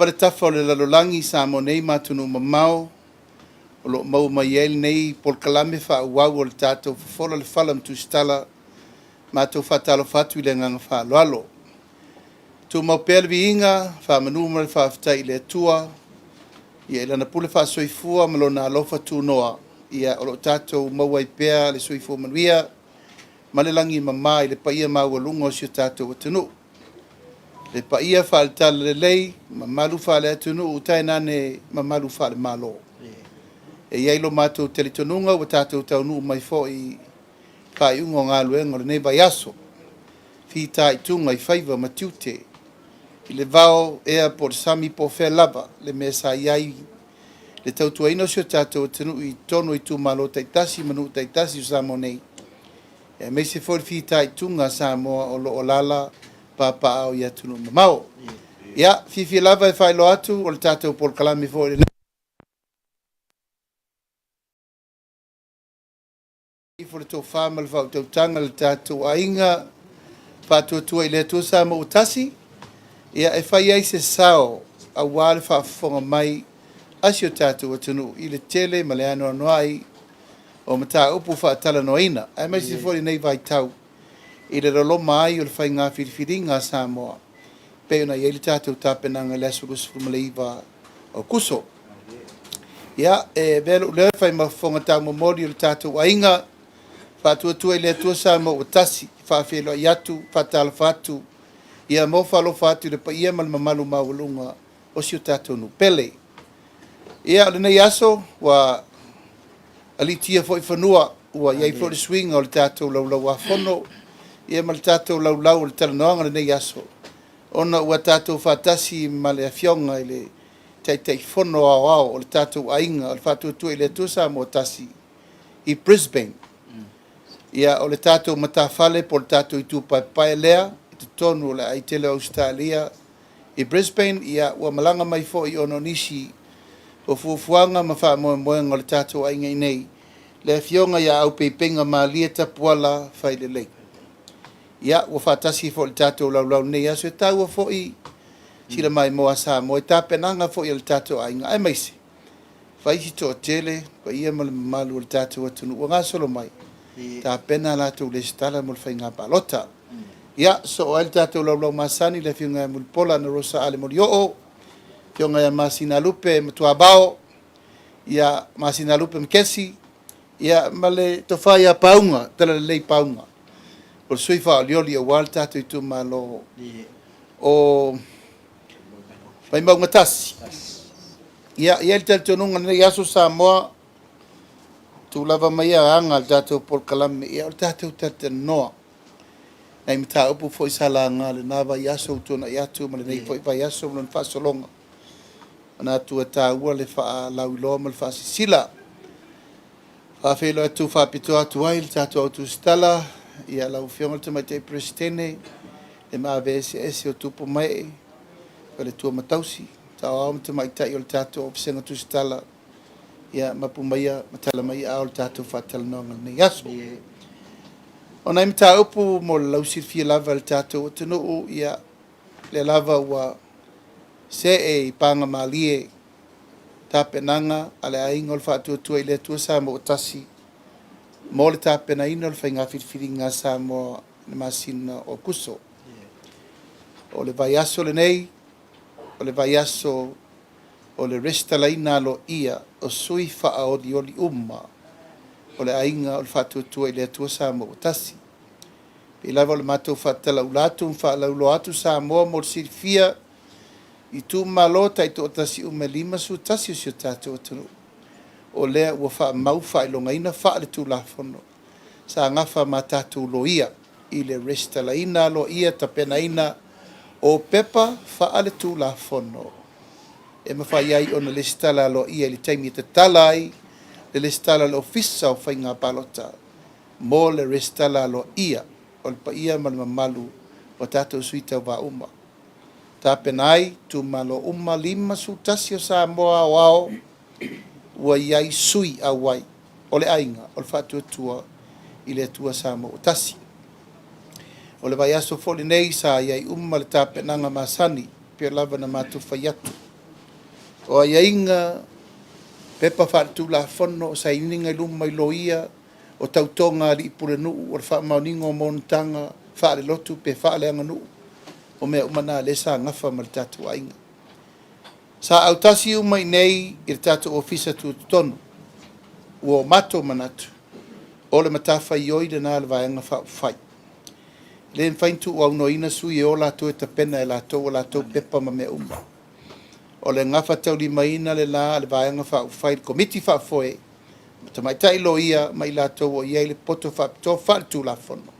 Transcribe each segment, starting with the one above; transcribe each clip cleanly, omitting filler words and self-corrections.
Le tafa o le lalolagi i Samoa nei ma atunuu mamao o lo o maua mai ai lenei polokalame faaauau o le tatou Fofola le Fala ma Tusitala, matou faatalofa atu i le agaga faaaloalo. Tumau pea le viiga, faamanu ma le faafetai i le Atua, ia i Lana pule faasoifua ma Lona alofa tunoa, ia o lo o tatou maua ai pea le soifua manuia ma le lagi e mama i le paia maualuga o si o tatou atunuu. Le paia faale-Talalelei, mamalu faale-atunuu, tainane mamalu faale-Malo. E i ai lo matou talitonuga ua tatou taunuu mai foi i faaiuga o galuega o lenei vaiaso, fitaituga i faiva ma tiute, i le vao ea po o le sami po o fea lava le mea sa i ai le tautuaina o si o tatou atunuu i totonu o itumalo taitasi ma nuu taitasi o Samoa nei, aemaise foi le fitaituga a Samoa o lo o alaala papaaao i atunuu mamao. Ia, fiafia lava e faailoa atu o le tatou polokalame foi lenei ifo le tofa ma le faautautaga le tatou aiga Faatuatua i le Atua Samoa ua tasi, ia e fai ai se sao aua le faafofoga mai a si o tatou atunuu i le tele ma le anoanoai o mataupu faatalanoaina, aemaise foi lenei vaitau i le loloma ai o le faiga filifiliga a Samoa pei ona i ai le tatou tapenaga i le aso 29 o Aokuso. Ia, e avea lou leo e fai ma fofoga taumomoli o le tatou aiga Faatuatua i le Atua Samoa ua tasi, faafeiloai atu, faatalofa atu, ia ofa alofa atu i le paia ma le mamalu maualuga o si o tatou nuu pele. Ia, o lenei aso, ua alitia foi fanua, ua i ai foi le suiga o le tatou laulau-a-fono, ia ma le tatou laulau o le talanoaga o lenei aso, ona ua tatou faatasi ma le Afioga i le Taitaifono Aoao o le tatou aiga o le Faatuatua i le Atua Samoa Tasi, i Brisbane. Ia, o le tatou matafale po o le tatou itu paepae lea i totonu o le aai tele o Ausetalia i Brisbane, ia ua malaga mai foi ona o nisi o fuafuaga ma faamoemoega o le tatou aiga i inei, le Afioga ia Aupeipeiga Malie Tapuala Failelei. Ia, ua faatasi foi i le tatou laulau i lenei aso, e taua foi sila maimoa a Samoa i tapenaga foi a le tatou aiga, aemaise fai si toatele, paia ma le mamalu o le tatou atunuu ua gasolo mai, tapena a latou lesitala mo le faiga palota. Ia, soo ai le tatou laulau masani, le Afioga ia Mulipola Anarosa Ale Molioo, Afioga ia Masinalupe Matuavao, ia Masinalupe Makesi, ia ma le tofa ia Pauga, Talalelei Pauga, o le sui faaolioli aua le tatou itumalo o Vaimauga 1. Ia, e i ai le talitonuga i lenei aso Samoa, tuu lava mai ia aga a le tatou polokalame, ia o le tatou talatalanoa nai mataupu foi sa laga i lena vaiaso ua tuanai atu ma lenei foi vaiaso ma lona faasologa. Manatu e taua le faalauiloa ma le faasisila. Faafeiloai atu faapitoa atu ai le tatou au tusitala, ia lau Afioga i le Tamaitai Peresetene, le maave eseese o tupu ma ee, faletua ma tausi, saoao ma tamaitai o le tatou Vasega Tusitala, ia mapu maia ma tala mai aao i le tatou faatalanoaga i lenei aso. O nai mataupu mo le lausilafia lava e le tatou atunuu, ia lea lava ua see i pagamalie tapenaga a le Aiga o le Faatuatua i le Atua Samoa ua Tasi mo le tapenaina o le faiga filifiliga a Samoa i le masina o Aokuso. O le vaiaso lenei, o le vaiaso o le resitalaina aloaia o sui faaolioli uma o le Aiga o le Faatuatua i le Atua Samoa ua Tasi. Pei lava o le matou faatalaula atu ma faalauiloa atu Samoa mo le silafia itumalo taitoatasi uma e 51 o si o tatou atunuu, o lea ua faamau faailogaina faale-Tulafono sa gafa ma tatou loia i le resitalaina aloaia tapenaina o pepa faale-Tulafono e mafai ai ona lesitala aloaia i le taimi e tatala ai le lesitala a le Ofisa o Faiga Palota mo le resitala aloaia o le paia ma le mamalu o tatou sui tauva uma. Tapena ai itumalo uma 51 o Samoa aoao ua i ai sui auai o le aiga o le Faatuatua i le Atua Samoa ua Tasi. O le vaiaso foi lenei sa i ai uma le tapenaga masani pei lava ona matou fai atu. O aiaiga, pepa faaletulafono, o sainiga i luma i loia, o tautoga a alii pulenuu, o le faamaoniga o monotaga faalelotu pe faaleaganuu, o mea uma na lea sa gafa ma le tatou aiga. Sa autasi uma i inei i le tatou Ofisa Tutotonu, ua o matou manatu, o le matafaioi lena a le Vaega Faaupufai. E le mafai ona tuuaunoaina sui e o latou e tapena e latou a latou pepa ma mea uma. O le gafataulimaina le la a le Vaega Faaupufai i le Komiti Faafoe, ma tamaitai loia ma i latou o i ai le poto faapitoa faaletulafono,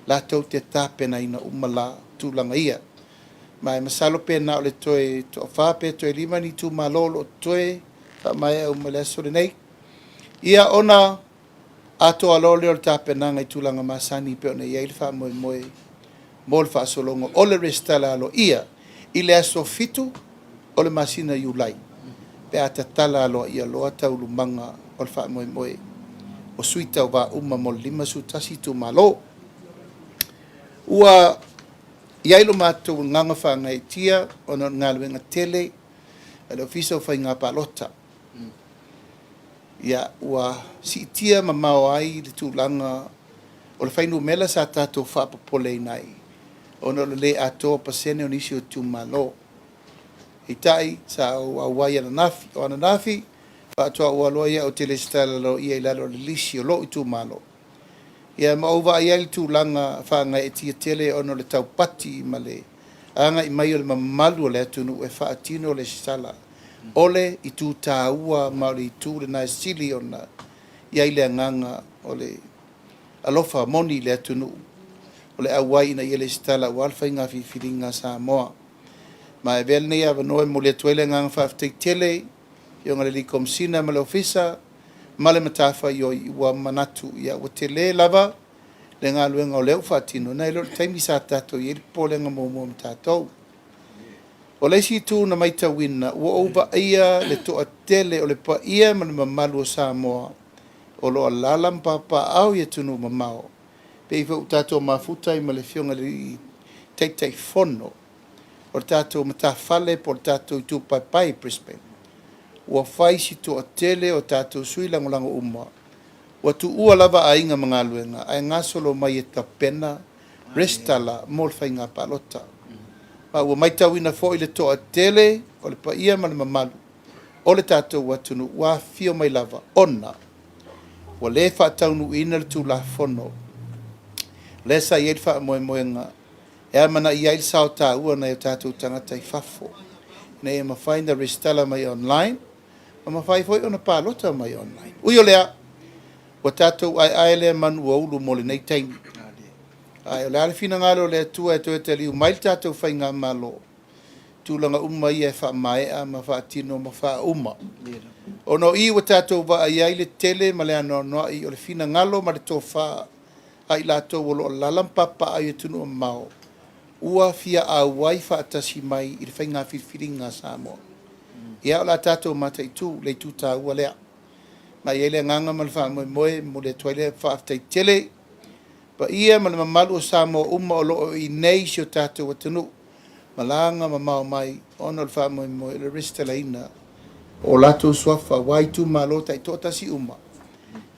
latou te tapenaina uma la tulaga ia. Ma e masalo pe na o le toe toafa pe toe lima ni itumalo o lo o totoe faamaea uma i le aso lenei. Ia ona atoa loa lea o le tapenaga i tulaga masani e pei ona i ai le faamoemoe mo le faasologa o le resitala aloaia i le aso 7 o le masina Iulai pe a tatala aloaia loa taualumaga o le faamoemoe o sui tauva uma mo le 51 itumalo. Ua i ai lo matou agaga faagaeetia ona o le galuega tele a le Ofisa o Faiga Palota. Ia, ua siitia mamao ai le tulaga o le fuainumera sa tatou faapopoleina ai ona o le le atoa o pasene o nisi o itumalo. Peitai, sa ou auai ananafi. O ananafi faatoa ou alu ai au ou te resitala loia i lalo o le lisi o lou itumalo. Ia ma ou vaai ai i le tulaga faagaeetia tele ona o le taupati ma le agai mai o le mamalu o le atunuu e faatino le resitala. O le itu taua ma o le itu lena e sili ona i ai le agaga o le alofa moni i le atunuu o le auai ina ia resitala aua le faiga filifiliga a Samoa. Ma e avea lenei avanoa e momoli atu ai le agaga faafetai tele i le Afioga i le Komesina ma le Ofisa ma le matafaioi ua manatu ua tele lava le galuega o lea ua faatino nai lo le taimi sa tatou i ai le popolega muamua ma tatou. O le isi itu na matauina, ua ou vaaia le toatele o le paia ma le mamalu o Samoa o lo o alaala ma papaaao i atunuu mamao, pei foi ua tatou mafuta ai ma le Afioga i le Taitaifono o le tatou matafale po o le tatou Itupa Paepae i Brisbane, ua fai si toatele o tatou sui lagolago uma ua tuua lava aiga ma galuega ae gasolo mai e tapena resitala mo le faiga palota. Ma ua matauina foi le toatele o le paia ma le mamalu o le tatou atunuu ua afifio mai lava ona ua le faataunuuina le Tulafono lea sa i ai le faamoemoega e amanaia ai le sao taua o nai o tatou tagata i fafo ina ia mafai ona resitala mai online ma mafai foi ona palota mai online. Ui o lea, ua tatou aeae lea manu ua ulu mo lenei taimi. Ae o le a le finagalo o le Atua e toe taliu mai le tatou faigamalo, tulaga uma ia e faamaea ma faatino ma faauma. Ona o i ua tatou vaai ai le tele ma le anoanoai o le finagalo ma le tofa a i latou o lo o alaala ma papaaao i atunuu mamao ua fia auai faatasi mai i le faiga filifiliga a Samoa. Ia, o le a tatou mataitu le itu taua lea. Ma e i ai le agaga ma le faamoemoe e momoli atu ai le faafetai tele paia ma le mamalu o Samoa uma o lo o i inei i si o tatou atunuu, malaga mamao mai ona o le faamoemoe o le resitalaina o latou suafa aua itumalo taitoatasi uma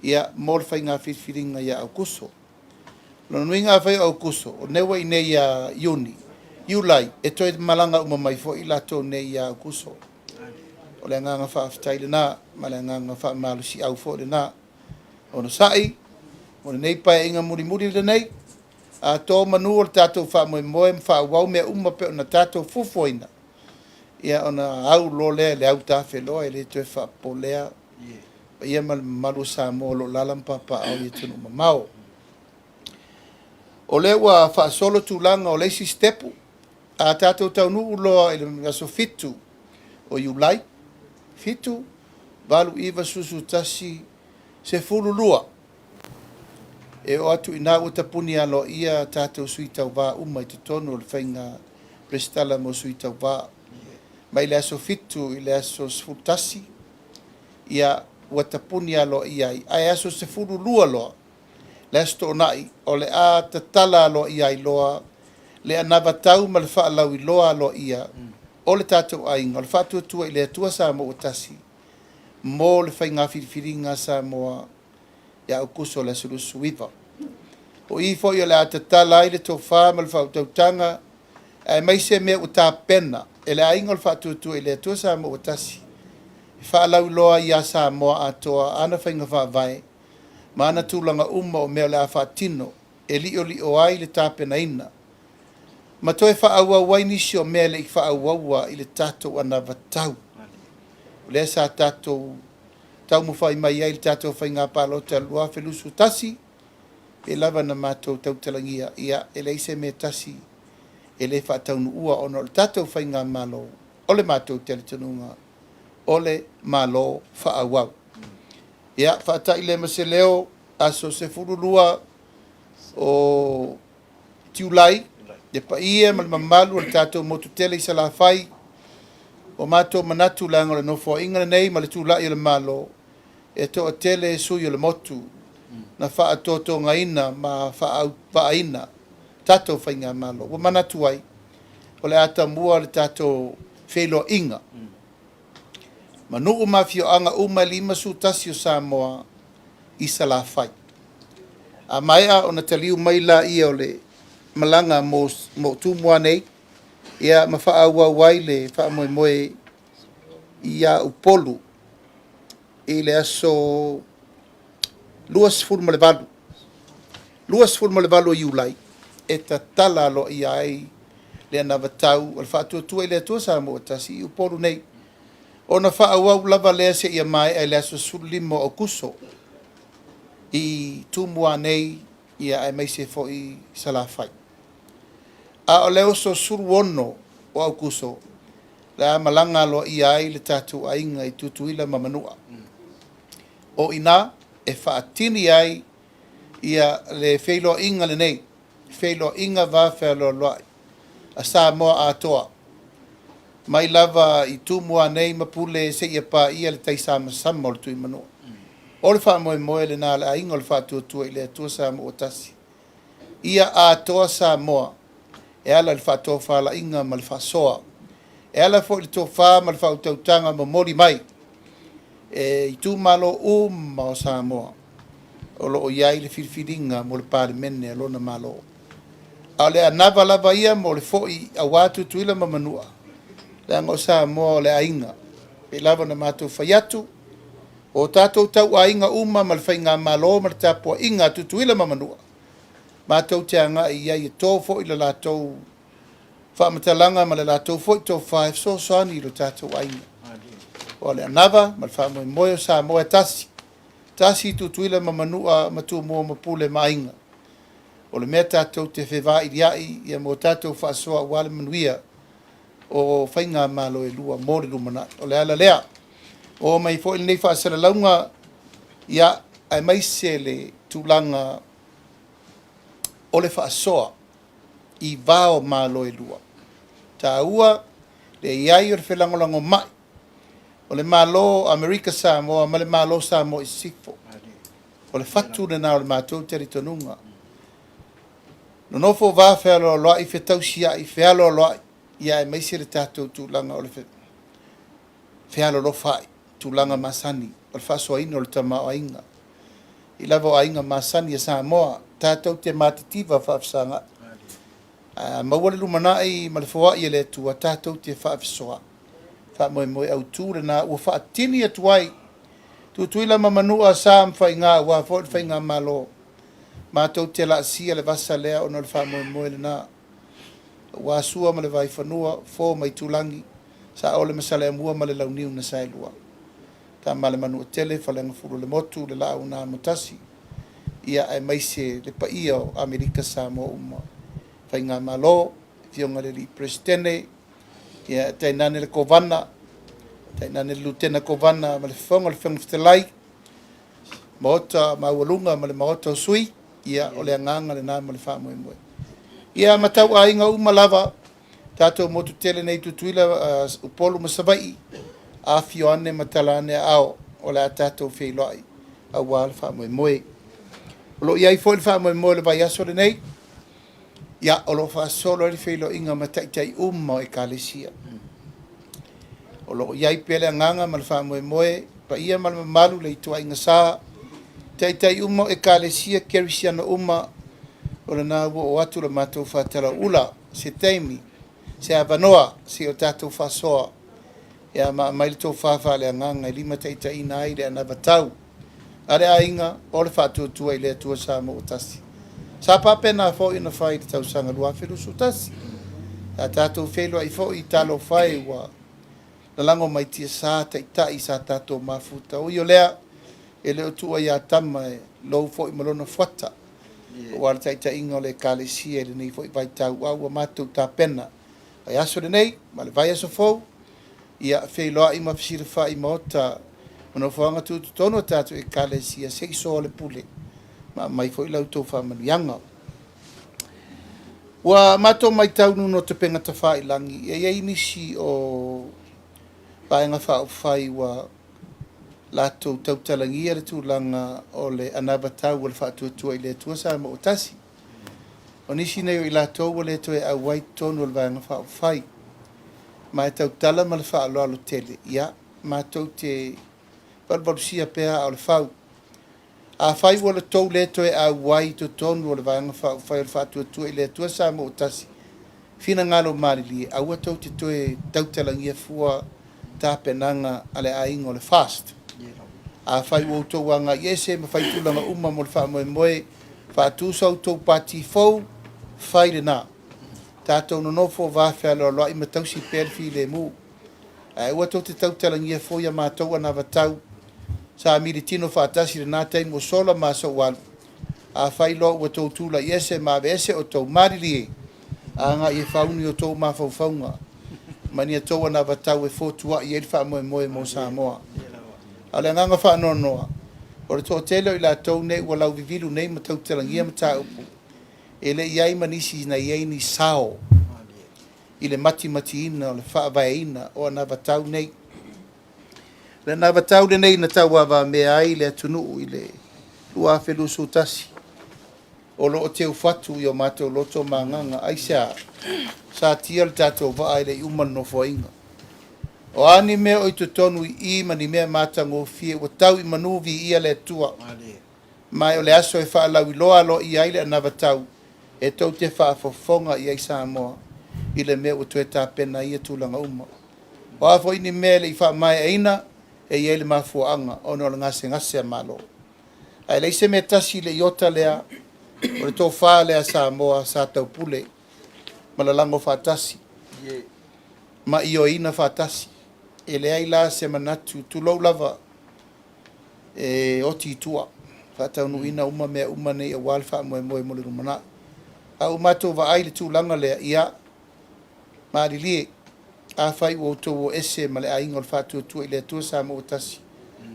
ia mo le faiga filifiliga ia Aokuso. Lona uiga afai o Aokuso, o lenei ua i inei ia Iuni, Iulai, e toe malaga uma mai foi i latou nei ia Aokuso. O le agaga faafetai lena ma le agaga faamalosiau foi lena. Onosai mo lenei paeaiga mulimuli lenei, atoa manu o le tatou faamoemoe ma faaauau mea uma pei ona tatou fuafuaina, ia ona au loa lea i le autafeloa e le toe faapopolea paia ma le mamalu o Samoa o lo o alaala ma papaaao i atunuu mamao. O lea ua faasolo tulaga o le isi sitepu, a tatou taunuu loa i le aso 7 o Iulai, 7, 8, 9, 11, 12, e oo atu i ina ua tapuni aloaia tatou sui tauva uma i totonu o le faiga resitala mo sui tauva. Mai le aso 7 i le aso 11, ia ua tapuni aloaia ai, ae aso 12 loa, le aso Toonai, o le a tatala aloaia ai loa le anavatau ma le faalauiloa aloaia. o le tatou aiga o le Faatuatua i le Atua Samoa ua Tasi mo le faiga filifiliga a Samoa ia Aokuso o le aso 29. O i foi o le a tatala ai le tofa ma le faautautaga aemaise mea ua tapena e le aiga o le Faatuatua i le Atua Samoa ua Tasi e faalauiloa ai ia Samoa atoa ana faiga faavae ma ana tulaga uma o mea o le a faatino e liolio ai le tapenaina ma toe faaauau ai nisi o mea e le i faaauaua i le tatou anavatau. O lea sa tatou taumafai mai ai i le tatou faiga palota i le 2021, pei lava ona matou tautalagia, ia, e leai se mea e tasi e le faataunuua ona o le tatou faigamalo, o le matou talitonuga, o le Malo faaauau. Ia, faatai lea ma se leo, aso 12 o Tiulai, le paia ma le mamalu o le tatou motu tele i Salafai, ua matou manatu leaga o le Nofoaiga lenei ma le tulai o le Malo, e toatele sui o le motu na faatotogaina ma faauvaaina tatou faigamalo. Ua manatu ai, o le a tamua le tatou feiloaiga ma nuu ma afioaga uma e 51 o Samoa i Salafai. A maea ona taliu mai laia o le malaga mo Tumua nei, ia ma faaauau ai le faamoemoe ia Upolu i le aso 28, 28 o Iulai e tatala aloaia ai le anavatau o le Faatuatua i le Atua Samoa ua Tasi i Upolu nei, ona faaauau lava lea seia maea i le aso 15 o Aokuso i Tumua nei, ia aemaise foi Salafai. A o le aso 16 o Aokuso, le a malaga aloaia ai le tatou aiga i Tutuila ma Manua. O i ina e faatini ai ia le feiloaiga lenei, feiloaiga vafealoaloai a Samoa atoa, mai lava i Tumua nei ma Pule seia paia le taisamasama o le Tuimanua. O le faamoemoe lena a le aiga o le Faatuatua i le Atua Samoa ua Tasi, ia atoa Samoa e ala i le faatofalaiga ma le faasoa, e ala foi i le tofa ma le faautautaga momoli mai e itumalo uma o Samoa o lo o i ai le filifiliga mo le Palemene a lona Malo. A o le anava lava ia mo le foi aua Tutuila ma Manua, leaga o Samoa o le aiga. Pei lava ona matou fai atu, o tatou tauaiga uma ma le faigamalo ma le tapuaiga a Tutuila ma Manua, matou te agai i ai e to foi le latou faamatalaga ma le latou foi tofa e fesoasoani i lo tatou aiga. O le anava ma le faamoemoe o Samoa e tasi, tasi Tutuila ma Manua ma Tumua ma Pule ma Aiga. O le mea tatou te fevailiai ia mo tatou faasoa aua le manuia o faigamalo e lua mo le lumanai. O le ala lea, oo mai foi lenei faasalalauga, ia, aemaise le tulaga o le faasoa i va o Malo e lua. Taua le i ai o le felagolagomai o le Malo o Amerika Samoa ma le Malo o Samoa i Sisifo. O le fatu lena o le matou talitonuga. Nonofo va fealoaloai, fetausiai, fealoaloai, ia aemaise le tatou tulaga o le fealolofa ai, tulaga masani o le faasoaina o le tamaoaiga. I lava o aiga masani a Samoa, tatou te matitiva faafesagai. Ae a maua le lumanai ma le foai e le Atua, tatou te faafesoa. Faamoemoe autu lena ua faatini atu ai Tutuila ma Manua, sa ma faiga aua foi le faigamalo. Matou te laasia le vasa lea ona o le faamoemoe lena. Aua Sua ma le Vaifanua, Fofo ma Aitulagi, Saole ma Saleaaumua ma le Launiu na Saelua. Tama a le Manuatele, Faleagafulu o le Motu, le Laau na Amotasi, ia aemaise le paia o Amerika Samoa uma. Faigamalo, Afioga i le Alii Peresetene, ia tainane le Kovana, tainane le Lutena Kovana ma le Fofoga o le Fofoga Fetalai, Maota maualuga ma le Maota o Sui, ia o le agaga lena ma le faamoemoe. Ia ma tauaiga uma lava, tatou motu tele nei Tutuila, Upolu ma Savaii, afifio ane ma tala ane aao, o le a tatou feiloai aua le faamoemoe. O lo o i ai foi le faamoemoe o le vaiaso lenei, ia o lo o faasolo ai le feiloaiga ma taitai uma o Ekalesia. O lo o i ai pea le agaga ma le faamoemoe, paia ma le mamalu le ituaiga sa, taitai uma o Ekalesia Kerisiano uma, o lena ua oo atu le matou faatalauula, se taimi, se avanoa, se i o tatou faasoa, ia ma aumai le tofa faaleagaga e limataitaiina ai le anavatau a le aiga o le Faatuatua i le Atua Samoa ua Tasi. Sa faapena foi ona fai i le tausaga 2021. Sa tatou feiloai foi i talofa e ua lalago mai tiasa taitai sa tatou mafuta. Ui o lea, e le o tuua ia tama e lou foi ma lona fuata, aua le taitaiga o le Ekalesia i lenei foi vaitau, a ua matou tapena. Vaiaso lenei ma le vaiaso fou, ia feiloai ma fesilafai i maota ma nofoaga tutotonu o tatou Ekalesia se i soa le pule ma aumai foi la outou faamanuiaga. Ua matou matau i luga o upega tafailagi, e i ai nisi o Vaega Faaupufai ua latou tautalagia le tulaga o le anavatau a le Faatuatua i le Atua Samoa ua Tasi. O nisi nei o i latou ua le toe auai i totonu o le Vaega Faaupufai, ma e tautala ma le faaaloalo tele, ia, matou te valuvalusia pea aa o le fau. Afai ua le tou le toe auai i totonu o le Vaega Faaupufai o le Faatuatua i le Atua Samoa ua Tasi, finagalo malilie, aua tou te toe tautalagia fua tapenaga a le aiga o le FAST. Afai ua outou agai ese ma fai tulaga uma mo le faamoemoe, faatu sa outou pati fou, fai lena. Tatou nonofo vafealoaloai ma tausi pea le filemu. Ae aua tou te tautalagia fua ia matou anavatau sa militino faatasi i lena taimi ua sola ma aso ua alu. Afai loa ua tou tulai ese ma aveese outou, malilie, agai e faauni outou mafaufauga ma ni a outou anavatau e fotuai ai le faamoemoe mo Samoa. A o le agaga faanoanoa, o le toatele o i latou nei ua lauvivilu nei ma tautalagia mataupu, e le i i ai ma nisi na i ai ni sao i le matimatiina o le faavaeina o anavatau nei. O le anavatau lenei na tauavamea ai le atunuu i le 2021, o lo o teufatu i o matou loto ma agaga. Aisea? Sa tia le tatou vaa e le i uma le Nofoaiga. O a ni mea o i totonu i i ma ni mea matagofie ua tau i manu viia le Atua. Ma o le aso e faalauiloa aloaia ai le anavatau e tou te faafofoga i ai Samoa i le mea ua toe tapena ai ia tulaga uma. O a foi ni mea e le i faamaeaina, e i ai le mafuaaga ona o le gasegase a Malo. Ae leai se mea tasi i le iota lea, o le tofa lea a Samoa sa taupule ma lalago faatasi ma ioeina faatasi. E leai la se manatu, tulou lava, e oti i tua, faataunuuina uma mea uma nei aua le faamoemoe mo le lumanai. A ua matou vaai i le tulaga lea, ia, malilie, afai ua outou o ese ma le aiga o le Faatuatua i le Atua Samoa ua Tasi,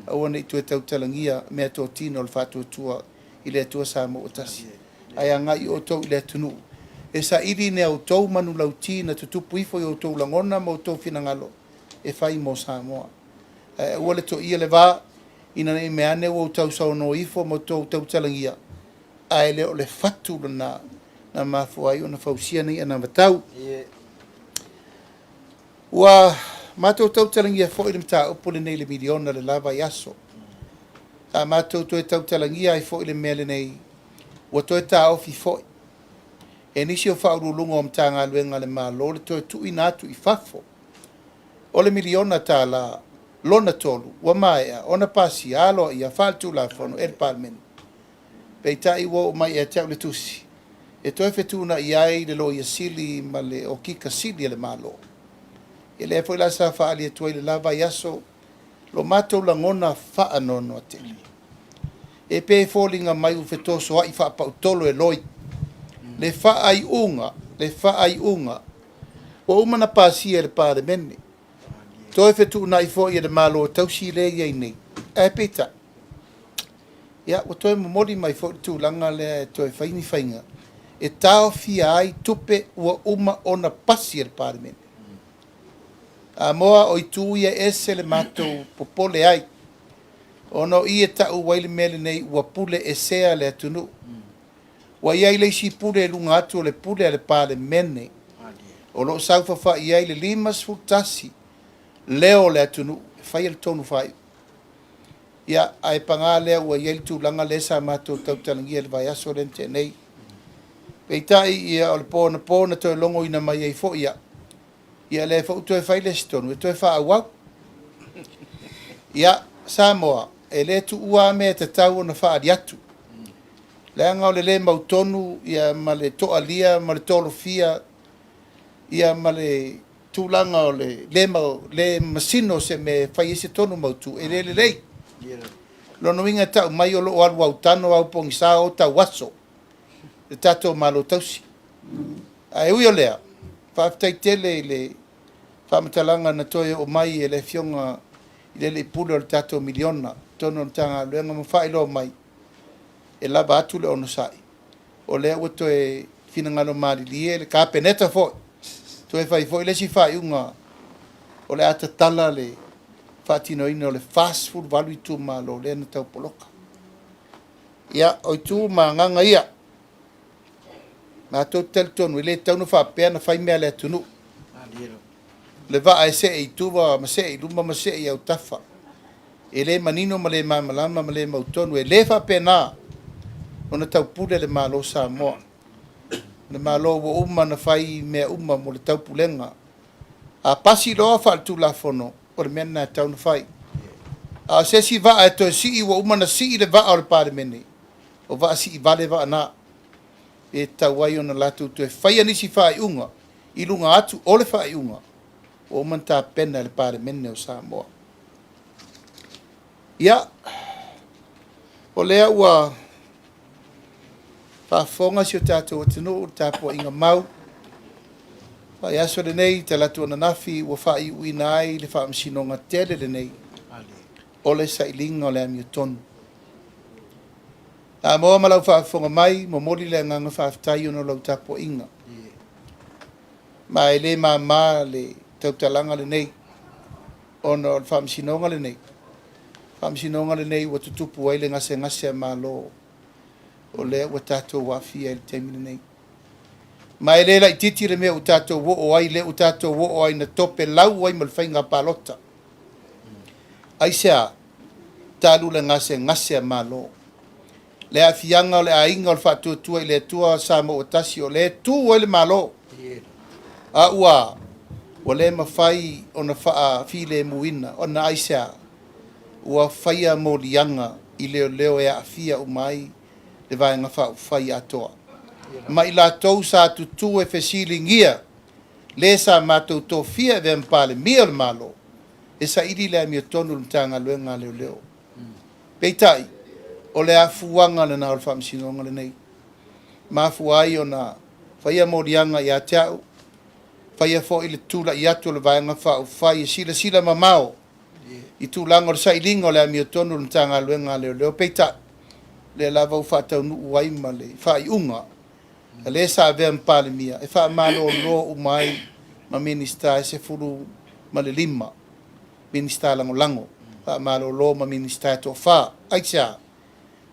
aua ne i toe tautalagia meatotino a le Faatuatua i le Atua Samoa ua Tasi, ae agai outou i le atunuu e saili ni a outou manulauti na tutupu ifo i outou lagona ma outou finagalo e fai mo Samoa. Ae aua le toia le va, ina ne i meaane ua outou tausaunoa ifo ma outou tautalagia, ae le o le fatu lena na mafua ai ona fausia nei anavatau. Ua matou tautalagia foi le mataupu lenei i le miliona i le la vaiaso. Sa matou toe tautalagia ai foi le mea lenei, ua toe taofi foi e nisi o Faauluuluga o Matagaluega a le Malo le toe tuuina atu i fafo o le miliona tala lona tolu ua maea ona pasia aloaia faaletulafono e le Palemene. Peitai ua oo mai ia te au le tusi e toe fetuunai ai le Loia Sili ma le Okika Sili a le Malo. Ia lea foi la sa faaali atu ai i le la vaiaso lo matou lagona faanoanoa tele. E pei e foliga mai ua fetosoa'i faapautolo e loi le faaiuga, le faaiuga ua uma ona pasia e le Palemene, toe fetuunai foi e le Malo tausi lea e i ai nei. Ae peitai, ia, ua toe momoli mai foi le tulaga lea e toe fai ni faiga e taofia ai tupe ua uma ona pasi e le Palemene. Samoa, o itu ia e ese le matou popole ai, ona o i e tau ai le mea lenei ua pule esea le atunuu. Ua i ai le isi pule i luga atu o le pule a le Palemene o lo o saofafai ai le 51. leo o le atunuu e faia le tonu faaiu. Ia, ae paga lea ua i ai le tulaga lea sa matou tautalagia i le vaiaso lea na tea nei. Peitai, ia, o le po anapo na toe logoina mai ai foi au, ia lea foi ua toe fai le isi tonu e toe faaauau. Ia, Samoa, e le tuua lava mea e tatau ona faaali atu, leaga o le le mautonu ma le toalia ma le tolofia ma le tulaga o le le masino o se mea e fai ai se tonu mautu, e le lelei. Lona uiga e tau mai o lo o alu autano au pogisa o tauaso le tatou Malo tausi. Ae ui o lea, faafetai tele i le faamatalaga na toe oo mai e le Afioga i le Alii Pule o le tatou miliona i totonu o le Matagaluega ma faailoa mai, e lava atu le onosai, o lea ua toe finagalo malilie le Kapeneta foi, toe fai foi le isi faaiuga o le a tatala le faatinoina o le 48 itumalo lea na tau poloka. Ia, o itu ma agaga ia, matou te talitonu e le tatau ona faapea ona fai mea a le atunuu. Le vaa e see i tua ma see i luma ma see i autafa. E le manino ma le malamalama ma le mautonu. E le faapena ona taupule le Malo o Samoa. O le Malo ua uma ona fai mea uma mo le taupulega. A pasi loa faaletulafono, o le mea lena e tatau ona fai. A o se isi vaa e toe sii ua uma ona sii le vaa o le Palemene, o vaa siivale vaa na, e tatau ai ona latou toe faia nisi faaiuga i luga atu o le faaiuga ua uma ona tapena e le Palemene o Samoa. Ia, o lea ua faafofoga si o tatou atunuu i le tapuaiga mau, vaiaso lenei, talaatu ananafi ua faaiuina ai le faamasinoga tele lenei o le sailiga o le amiotonu. Samoa ma lau faafofoga mai, momoli le agaga faafetai ona o lau tapuaiga. Ma e le mama le tautalaga lenei ona o le faamasinoga lenei, faamasinoga lenei ua tutupu ai le gasegase a Malo o lea ua tatou aafia i le taimi lenei. Ma e le laitiiti le mea ua tatou oo ai, lea ua tatou oo ai na topelau ai ma le faiga palota. Aisea? Talu le gasegase a Malo, le aafiaga o le aiga o le Faatuatua i le Atua Samoa ua tasi, o lea e tu ai le Malo, a ua le mafai ona faafilemuina. Ona aisea? Ua faia moliaga i leoleo e aafia uma ai le Vaega Faaupufai atoa ma i latou sa tutu e fesiligia le sa matou tofia e avea ma Palemia o le Malo e saili le amiotonu i le Matagaluega a Leoleo. Peitai, o le afuaga lena o le faamasinoga lenei. Mafua ai ona faia moliaga ia te au, faia foi le tulai atu o le Vaega Faaupufai e silasila mamao i tulaga o le sailiga o le amiotonu i le Matagaluega a Leoleo. Peitai, lea lava ua faataunuu ai ma le faaiuga a le sa avea ma Palemia e faamalolo uma ai ma Minisita e 15, Minisita Lagolago, faamalolo ma Minisita e toafa. Aisea?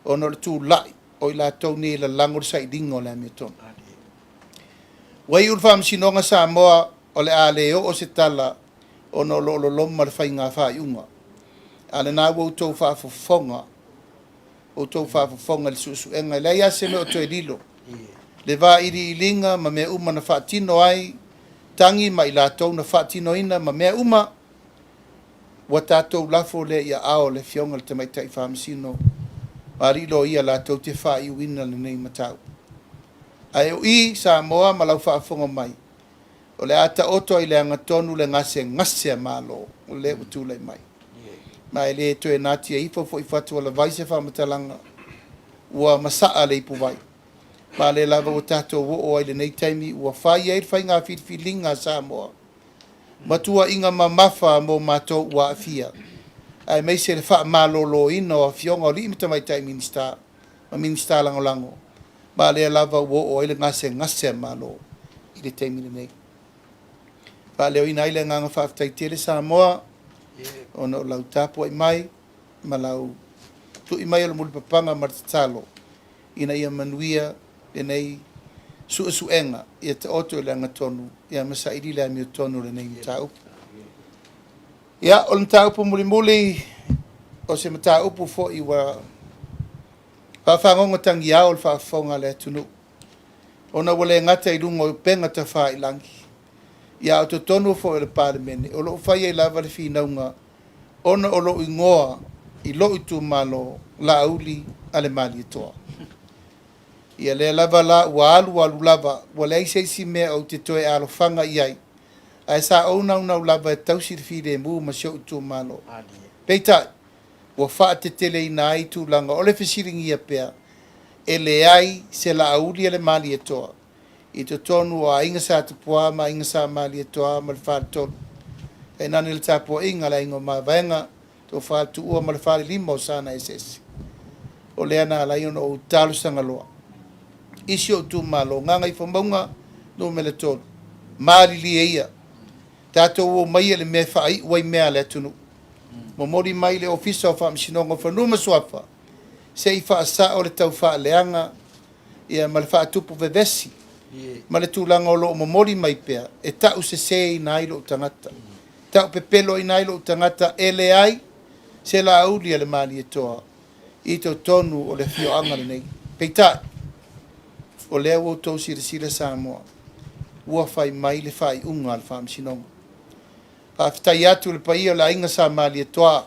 Ona o le tulai o i latou nei e lalago le sailiga o le amiotonu. Ua iu le faamasinoga Samoa o le a le oo se tala ona o lo o loloma le faiga faaiuga. A lena ua outou faafofoga, outou faafofoga i le suesuega, e leai lava se mea o toe lilo. Le vailiiliga ma mea uma na faatino ai tagi ma i latou na faatinoina ma mea uma, ua tatou lafo lea i aao o le Afioga i le Tamaitai Faamasino ma alii loia latou te faaiuina lenei mataupu. Ae o i Samoa ma lau faafofoga mai, o le a taoto ai i le agatonu le gasegase a Malo o lea ua tulai mai. Ma e le toe natia ifo foi fatualavai se faamatalaga ua masaa le ipuvai. Ma o lea lava ua tatou oo ai i lenei taimi ua fai ai le faiga filifiliga a Samoa ma tuuaiga mamafa mo matou ua aafia, aemaise le faamaloloina o afioga o alii ma tamaitai Minisita ma Minisita Lagolago, ma lea lava ua oo ai le gasegase a Malo i le taimi lenei. Faaleoina ai le agaga faafetai tele Samoa ona o lau tapuai mai ma lau tui mai o le mulipapaga ma le tatalo ina ia manuia lenei suesuega ia taoto i le agatonu ia ma saili le amiotonu o lenei mataupu. Ia, o le mataupu mulimuli, o se mataupu foi ua faafagogo tagiao le faafofoga a le atunuu, ona ua le gata i luga o upega tafailagi, ia a o totonu foi o le Palemene, o lo o fai ai lava le finauga ona o lou igoa i lou itumalo, Laauli Alemalietoa. Ia lea lava la ua alu alu lava, ua leai se isi mea ou te toe alofaga i ai, ae sa ou naunau lava e tausi le filemu ma si ou itumalo. Peitai, ua faateteleina ai tulaga o le fesiligia pea, e leai se Laauli a le Malietoa i totonu o Aiga Sa Tupua ma Aiga Sa Malietoa ma le Faletolu. Tainane le tapuaiga a le Aiga o Mavaega, Tofa le Tuua ma le Falelima o Sanaeseese. O lea na ala ai ona ou talosaga loa i si ou itumalo, Gagaifomauga 3, malilie ia, tatou omaia i le mea e faaiu ai mea a le atunuu. Momoli mai i le Ofisa o Faamasinoga o Fanua ma Suafa, se i faasao le taufaaleaga ia ma le faatupu vevesi ma le tulaga o lo o momoli mai pea e tauseseina ai lou tagata, taupepeloina ai lou tagata, e leai se Laauli a le Malietoa i totonu o le afioaga lenei. Peitai, o lea ua outou silasila Samoa, ua fai mai le faaiuga a le Faamasinoga. Faafetai atu i le paia o le Aiga Sa Malietoa,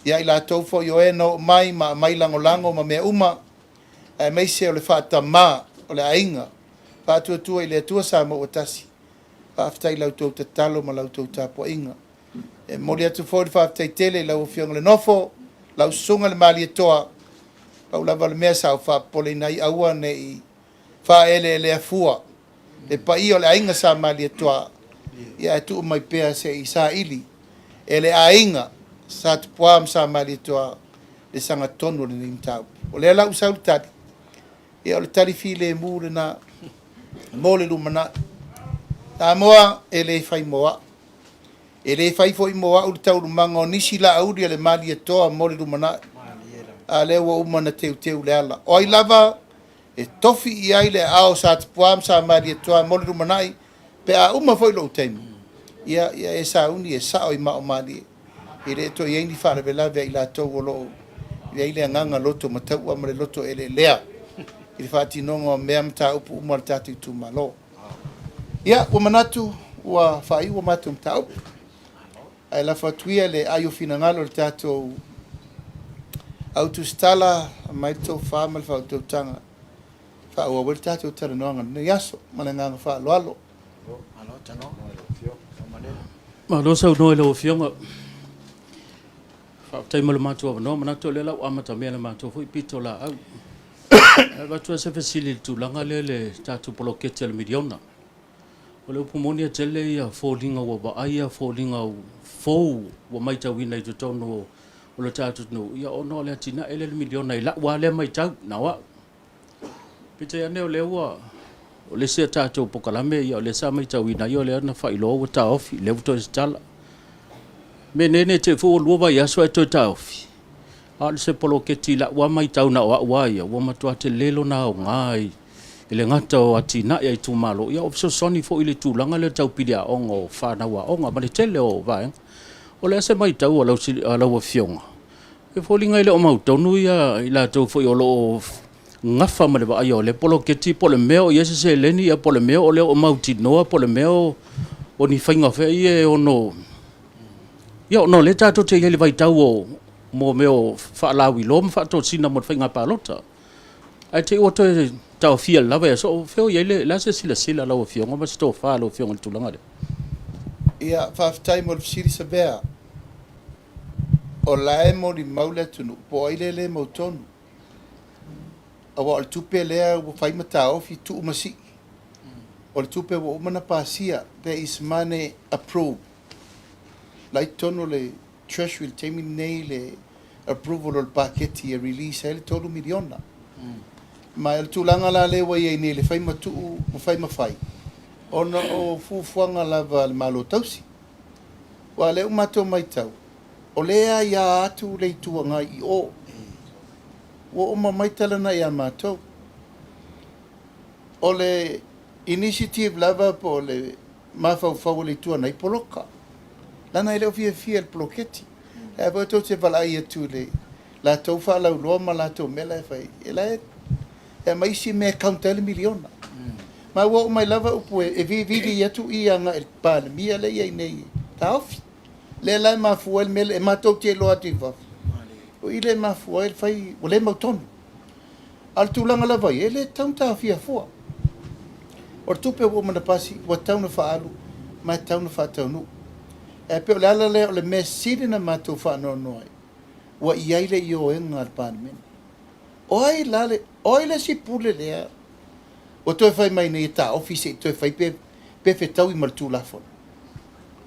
ia i latou foi o e na oo mai ma aumai lagolago ma mea uma, aemaise o le faatama o le aiga Faatuatua i le Atua Samoa ua Tasi, faafetai i la outou tatalo ma la outou tapuaiga. E momoli atu foi le faafetai tele i lau Afioga i le Nofo, lau Susuga i le Malietoa, pau lava o le mea sa ou faapopoleina ai, aua ne i faaeleelea fua le paia o le Aiga Sa Malietoa, ia ae tuu mai pea se i saili e le Aiga Sa Tupua ma Sa Malietoa le sagatonu o lenei mataupu. O lea la ua sau le tali, ia o le tali filemu lena mo le lumanai. Samoa, e le fai mo au, e le fai foi mo au le taualumaga o nisi Laauli a le Malietoa mo le lumanai, a o lea ua uma ona teuteu le ala. O ai lava e tofi i ai le aao o Sa Tupua ma Sa Malietoa mo le lumanai, pe a uma foi lou taimi, ia, ia e sauni e sao i maaomalie, e le toe i ai ni faalavelave a i latou o lo o i ai le agaga loto mataua ma le loto eleelea i le faatinoga o mea ma mataupu uma a le tatou itumalo. Ia, ua manatu ua faaiu a matou mataupu, ae lafo atu ia le ai o finagalo i le tatou au tusitala, aumai le tofa ma le faautautaga e faaauau ai le tatou talanoaga i lenei aso. Ma le agaga faaaloalo. Malo saunoa i lau Afioga. Faafetai mo le matou avanoa. Manatu o lea la ua amatamea le matou foi pitolaau. E avatu lava se fesili i le tulaga lea i le tatou poloketi a le miliona. O le upu moni e tele ia foliga ua vaaia, foliga fou ua matauina i totonu o le tatou atunuu, ia ona o le atinae lea i le miliona i lau lava lea matau, na o au. Peitai ane o lea ua, o le isi a tatou polokalame, ia o lea sa matauina ai o lea na faailoa ua taofi, lea ua toe tatala. Mea nei ne i te i foi ua lua vaiaso ae toe taofi, a o se poloketi i lau lava matau na o au lava ia, ua matua tele lona aoga i le gata o atinae a itumalo, ia o fesoasoani foi i le tulaga lea tau pili aoga o fanau aoga ma le tele o vaega. O le a se matau a lau Afioga? E foliga e le o mautonu ia i latou foi o lo o gafa ma le vaaia o lea poloketi po o le mea o i ai se seleni po o le mea o le o mautinoa po o le mea o ni faiga foi ia e ono... Ia ona o lea tatou te i ai i le vaitau o mo mea o faalauiloa ma faatosina mo le faiga palota. Ae te i ua toe taofia i le la vaiaso, o fea o i ai le, o le a se silasila a lau Afioga ma se tofa a lau Afioga i le tulaga lea? Ia, faafetai mo le fesili Savea. O la e molimau le atunuu, po o ai lea e le mautonu. Aua o le tupe lea ua fai ma taofi, tuu ma sii. O le tupe ua uma ona pasia, there is money approved. La i totonu o le Treasury i le taimi lenei le approval o le paketi e release ai le $3 miliona. Ma o le tulaga la lea ua i ai nei le fai ma tuu ma fai ma fai, ona o fuafuaga lava a le Malo Tausi. Aua o lea ua matou matau, o lea e aia atu le Itu Agai i o. Ua uma mai tala na ia matou. O le initiative lava po o le mafaufau o le Itu Agai, poloka. Leaga e le o fiafia i le poloketi. Ae foi tou te valaai atu i le latou faalauiloa ma latou mea la e fai, e la e aumai isi mea e count ai le miliona. Ma ua oo mai lava upu e vivili atu i agai i le Palemia lea e i ai nei e taofi. Lea la e mafua ai le mea lea, e matou te iloa atu i fafo, o i lea e mafua ai le fai, ua le mautonu. A o le tulaga lava ia, e le tatau ona taofia fua. O le tupe ua uma ona pasi, ua tatau ona faaalu ma e tatau ona faataunuu. Ae pei o le ala lea o le mea sili ona matou faanoanoa ai, ua i ai le ioega a le Palemene. O ai la le, o ai le isi pule lea ua toe fai mai nei e taofi se i toe fai pe, pe fetaui ma le Tulafono?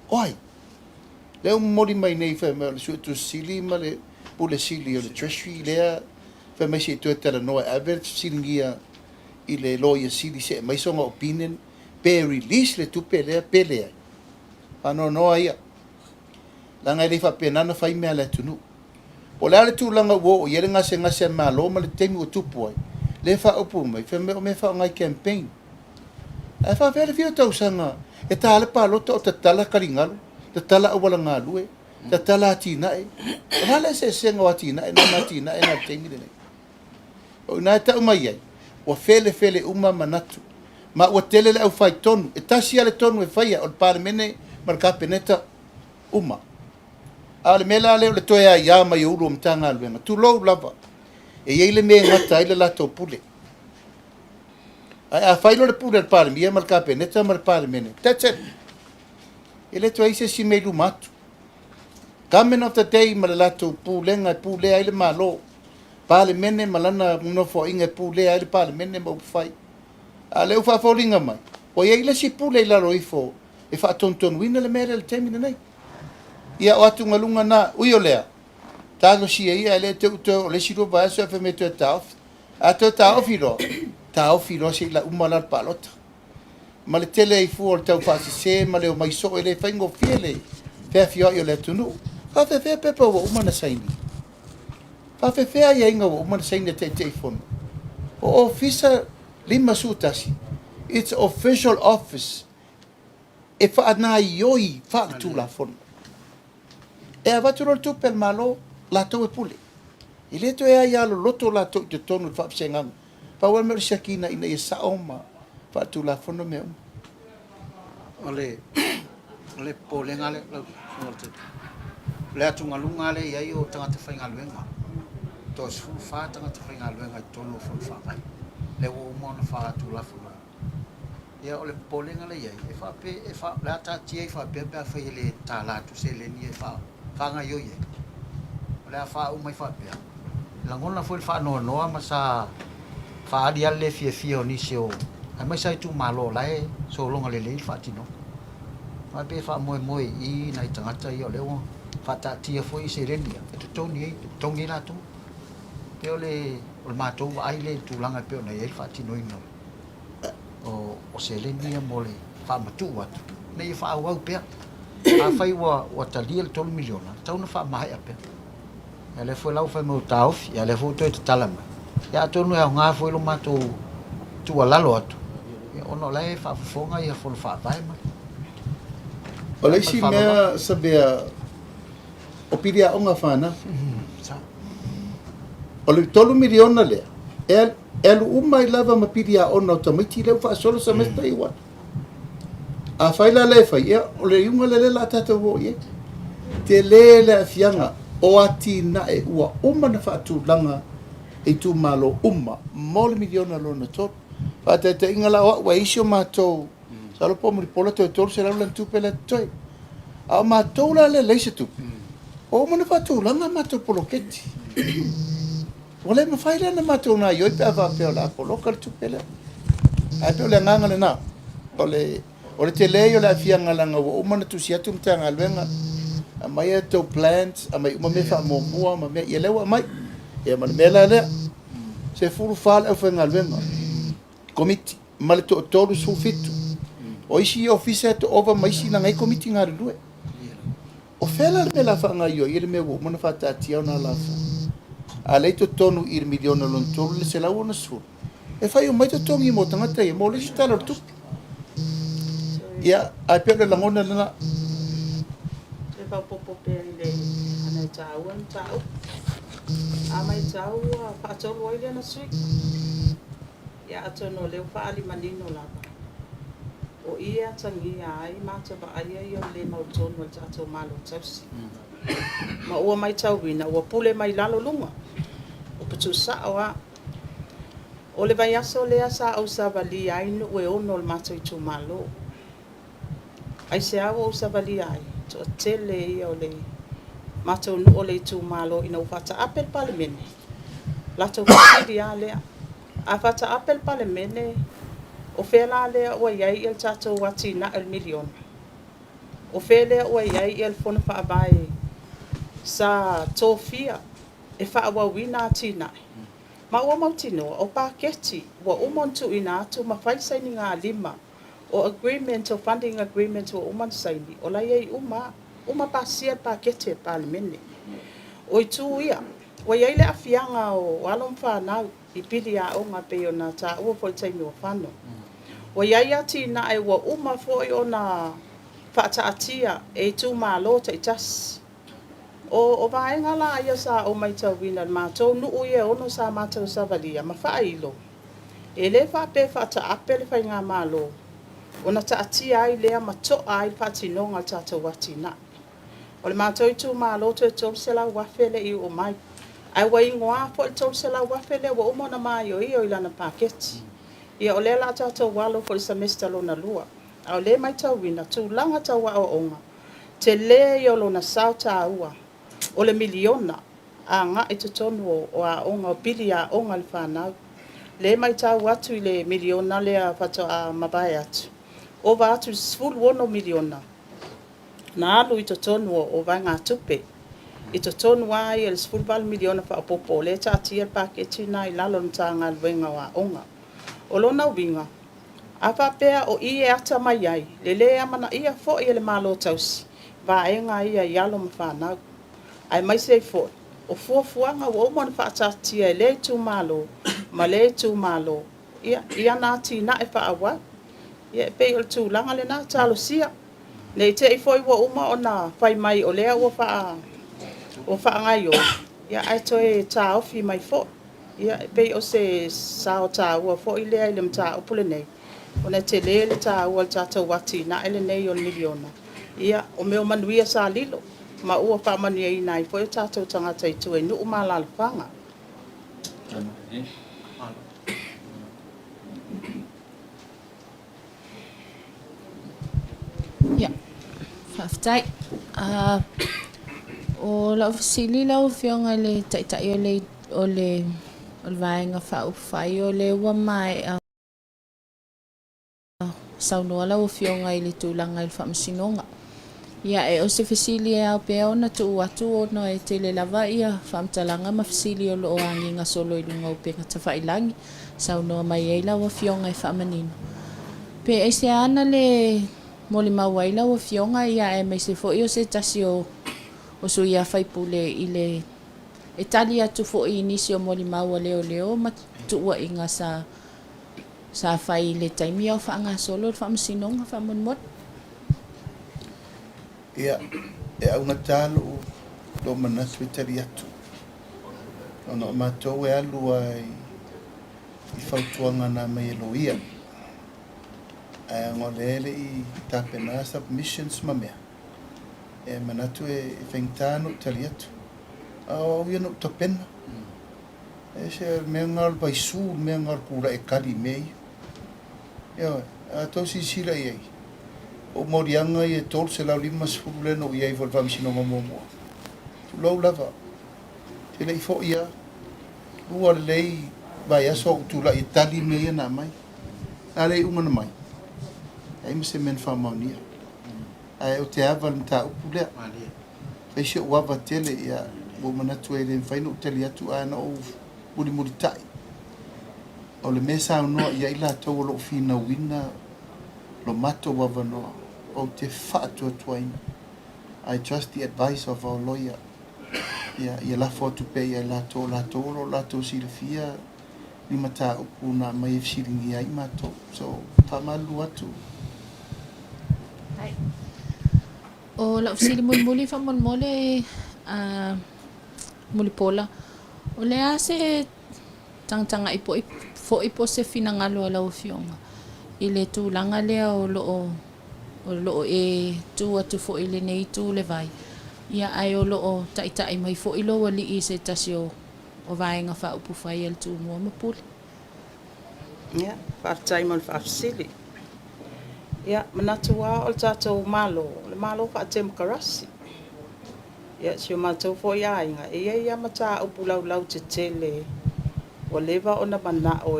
O ai? Lea ua momoli mai nei fai mai o le Suetusi Sili ma le Pule Sili o le Treasury lea fai mai se i toe talanoa e ave le fesiligia i le Loia Sili se i aumai sona opinion pe release le tupe lea pe leai. Faanoanoa ia. Leaga e le faapena ona fai mea a le atunuu. Po o le a le tulaga ua oo i ai le gasegase a le Malo ma le taimi ua tupu ai, lea e faaupu mai, fai mai o mea e faaaoga i campaign. Ae faafefea le fia o tausaga e ta le palota o tatala taligalu, tatala auala galue, tatala atinae. O le a le eseesega o atinae na ma atinae na i le taimi lenei? O i ina e tau mai ai, ua felefele uma manatu, ma ua tele le aufaitonu. E tasi lava le tonu e faia, o le Palemene ma le Kapeneta uma. A o le mea la lea o le toe aia mai o Ulu o Matagaluega, tulou lava, e i ai le mea e gata ai le latou pule. Ae a fai loa le pule a le Palemia ma le Kapeneta ma le Palemene, that's it. E le toe i ai se isi mea i luma atu. Government of the day ma le latou pulega e pulea ai le Malo, Palemene ma lana nofoaiga e pulea ai le Palemene ma upufai. A o lea ua faafoliga mai, ua i ai le isi pule i lalo ifo e faatonutonuina le mea lea i le taimi lenei. Ia, o atugaluga na, ui o lea, talosia ia, ae le te i ua toe oo i le isi 2 vaiaso ae fai mai e toe taofi. A toe taofi loa, taofi loa se i uma la le palota. Ma le tele ai fua o le taufaasese ma le omai soo, e le faigofie le feafioai o le atunuu. Faafefea pepa ua uma ona saini? Faafefea aiaiga ua uma ona saini e Taitaifono? O ofisa 51, it's official office e faanaioi faaletulafono. E avatu loa le tupe a le Malo, latou e pule. E le toe aia loloto latou i totonu o le faavasegaga. Pau lava le mea o le siakiina ina ia sao ma faaletulafono mea uma. O le o le popolega lea lau Afioga i le Taitai, o le atugaluga lea e i ai o tagata faigaluega, e toa-14 tagata faigaluega i totonu o Fono Faavae, lea ua uma ona faatulafonoina. Ia o le popolega lea e i ai, e faapea, e fa, o le a taatia ai faapea pe afai e le tala atu seleni e faagaioi ai. O le a faauma ai faapea. E lagona foi le faanoanoa ma sa faaali lava le le fiafia o nisi o, aemaise lava itumalo o la e sologa lelei le faatinoga. Ae pei e faamoemoe i i nai tagata ia o lea ua faataatia foi seleni ia e totogi ai, e totogi ai latou. E pei o le o le matou vaai lea i le tulaga e pei ona i ai le faatinoina o o seleni ia mo le faamatuu atu ina ia faaauau pea. Afai ua ua talia le $3 miliona, e tatau ona faamaea pea. Ia lea foi la ua fai mai ua taofi, ia lea foi ua toe tatala mai. Ia atonu e aoga foi lo matou tuualalo atu, ia ona o la e faafofoga ia Fono Faavae ma le O le isi mea Savea, o pili aoga fanau. O le $3 miliona lea, e alu uma ai lava ma pili aoga o tamaiti lea ua faasolo semester ia ua alu. Afai la lea e fai, ia o le iuga lea o le a tatou oo i ai. Tele le aafiaga o atinae ua uma ona faatulaga e itumalo uma mo le miliona lona tolu. Faataitaiga la o au a isi o matou, masalo po o Mulipola toe 300 lana tupe la e totoe. A o matou la lea e leai se tupe, ua uma ona faatulaga a matou poloketi. Ua le mafai la ona matou gaoioi pe a faapea o le a poloka le tupe lea. Ae pei o le agaga lena, o le, o le tele ia o le aafiaga leaga ua uma ona tusi atu le Matagaluega, aumai a outou plans, aumai uma mea faamuamua ma mea, ia lea ua aumai. Ia ma le mea la lea, 14 le aufaigaluega, komiti, ma le toatolu 17. O isi ofisa e toa-ova ma isi leaga e i ai komiti galulue. O fea la le mea o le a faagaoioi ai le mea ua uma ona faataatia ona alafua? A lea i totonu i le miliona lona tolu le 160, e fai uma ai totogi mo tagata ia mo le isi Tala o le Tupe. Ia, ae pei o le lagona lena. faaopoopo pea i le ana e taua le mataupu. A matau ua faatolu ai lea na sui. Ia atonu o lea ua faaali manino lava, o i e atagia ai ma atavaaia ia o le le mautonu a le tatou Malo Tausi. Ma ua matauina ua pule mai lalo luga, upu tuusao lava. O le vaiaso lea sa ou savalia ai nuu e ono o le matou itumalo. Aisea ua ou savalia ai? Toatele ia o le matou nuu o le itumalo ina ua faataape le Palemene, latou fesili lava lea. A faataape le Palemene, o fea la lea ua i ai le tatou atinae o le miliona? O fea lea ua i ai le Fono Faavae sa tofia e faaauauina atinae? Ma ua mautinoa o paketi ua uma ona tuuina atu ma fai sainigalima o agreement, o funding agreement ua uma ona saini, o la e i ai uma lava, uma pasia le paketi e le Palemene. O itu ia, ua i ai le aafiaga o alo ma fanau i pili aoga e pei ona taua foi i le taimi ua fano. Ua i ai atinae ua uma foi ona faataatia e itumalo taitasi. O vaega la ia sa ou matauina i le matou nuu ia e ono sa matou savalia ma faailo, e le faapea e faataape le faigamalo ona taatia ai lea ma toa ai le faatinoga o le tatou atinae. O le matou itumalo toe $300,000 le i oo mai, ae ua igoa foi le $300,000 lea ua uma ona maioio i lana paketi. Ia o lea o le a tatou alo foi i le semester lona lua, a o lea e matauina tulaga tau aoaoga, tele ia o lona sao taua o le miliona agai i totonu o aoga, o pili aoga a le fanau. Lea e matau atu i le miliona lea faatoa mavae atu, ova atu i le $16 miliona na alu i totonu o vaegatupe, i totonu lava ia i le $18 miliona faaopoopo o lea e taatia le paketi lena i lalo o le Matagaluega o Aoga. O lona uiga, a faapea o i e ata mai ai le lē amanaia foi e le Malo Tausi vaega ia i alo ma fanau, aemaise ai foi o fuafuaga ua uma ona faataatitia e lea itumalo ma lea itumalo i ana atinae faaauau. Ia e pei o le tulaga lena, talosia ne i te i foi ua uma ona fai mai o lea ua faagaoioi, ae toe taofi mai foi. Ia, e pei o se sao taua foi lea i le mataupu lenei, ona e tele le taua o le tatou atinae lenei o le miliona. Ia, o mea o manuia sa lilo ma ua faamanuiaina ai foi o tatou tagata i tua i nuu ma alaalafaga. Ia, faafetai. O lau fesili lau Afioga i le Taitai o le o le Vaega Faaupufai, o lea ua maea saunoa lau Afioga i le tulaga i le Faamasinoga. Ia, e o se fesili e ao pea ona tuu atu ona e tele lava ia faamatalaga ma fesili o lo o agiga solo i luga o upega tafailagi. Saunoa mai ai lau Afioga e faamanino. Pe aisea ana le molimau ai lau Afioga ia aemaise foi o se tasi o o sui a faipule i le e tali atu foi i nisi o molimau a leoleo ma tuuaiga sa sa fai i le taimi a o faagasolo le faamasinoga faamolemole. Ia, e augata lou lou manatu e tali atu, ona o matou e alu lava i fautuaga na aumai e loia, ae ona o lea e le i tapena submissions ma mea, e manatu e faigata ona ou tali atu. A o au ia na ou tapena. E ese le mea lena o le vaisu, le mea lena o le tulai e tali i mea ia. Ioe, a outou silasila i ai, o moliaga ia e 350 lea na ou i ai foi i le faamasinoga muamua. Tulou lava, ou te le i foi lava. Lua lelei vaiaso o ou tulai e tali mea ia na aumai. A le iuga na mai, leai ma se mea na faamaonia. Ae ou te ava i le mataupu lea. Fai si ou ava tele, ia, ua ou manatu e le mafai ona ou tali atu ae na ou mulimulitai. O le mea e saunoa i ai latou o lo o finauina lo matou avanoa, ou te faatuatuaina. I trust the advice of our lawyer. Ia, ia lafo atu pea ia i latou, o latou o lo o latou silafia ni mataupu na aumai e fesiligia ai matou. So, faamalulu atu. Hai. O lau fesili mulimuli faamolemole a Mulipola, o le a se tagatagai foi po o se finagalo a lau Afioga i le tulaga lea o lo o o lo o e tu atu foi i lenei itu o le vai, ia ae o lo o taitai mai foi lou alii i se tasi o o Vaega Faaupufai a le Tumua ma Pule. Ia, faafetai mo le faafesili. Ia, manatu lava o le tatou Malo, o le Malo faatemokarasi. Ia, si o matou foi aiga, e i ai lava mataupu laulautetele ua leva ona manao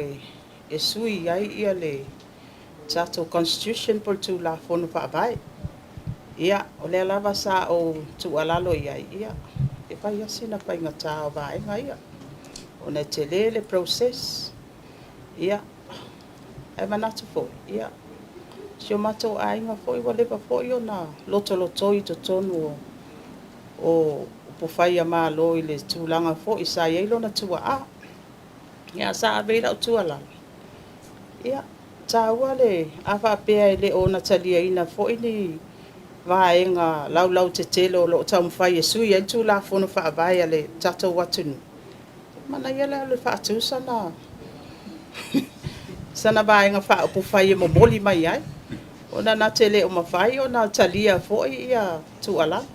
e sui ai ia le tatou Constitution po o le Tulafono Faavae. Ia, o lea lava sa ou tuualalo i ai, ia, e fai lava sina faigata o vaega ia, ona e tele le process. Ia, ae manatu foi, ia, si o matou aiga foi ua leva foi ona lotolotoi i totonu o upufai a Malo i le tulaga foi sa i ai lona tuaa. Ia, sa ave ai lau tuualalo, ia, taua le, a faapea e le o taliaina foi ni vaega laulautetele o lo o taumafai e sui ai le Tulafono Faavae a le tatou atunuu, manaia le alu e faatu sana sana vaega faaupufai e momoli mai ai, ona na te le o mafai ona talia foi ia tuualalo.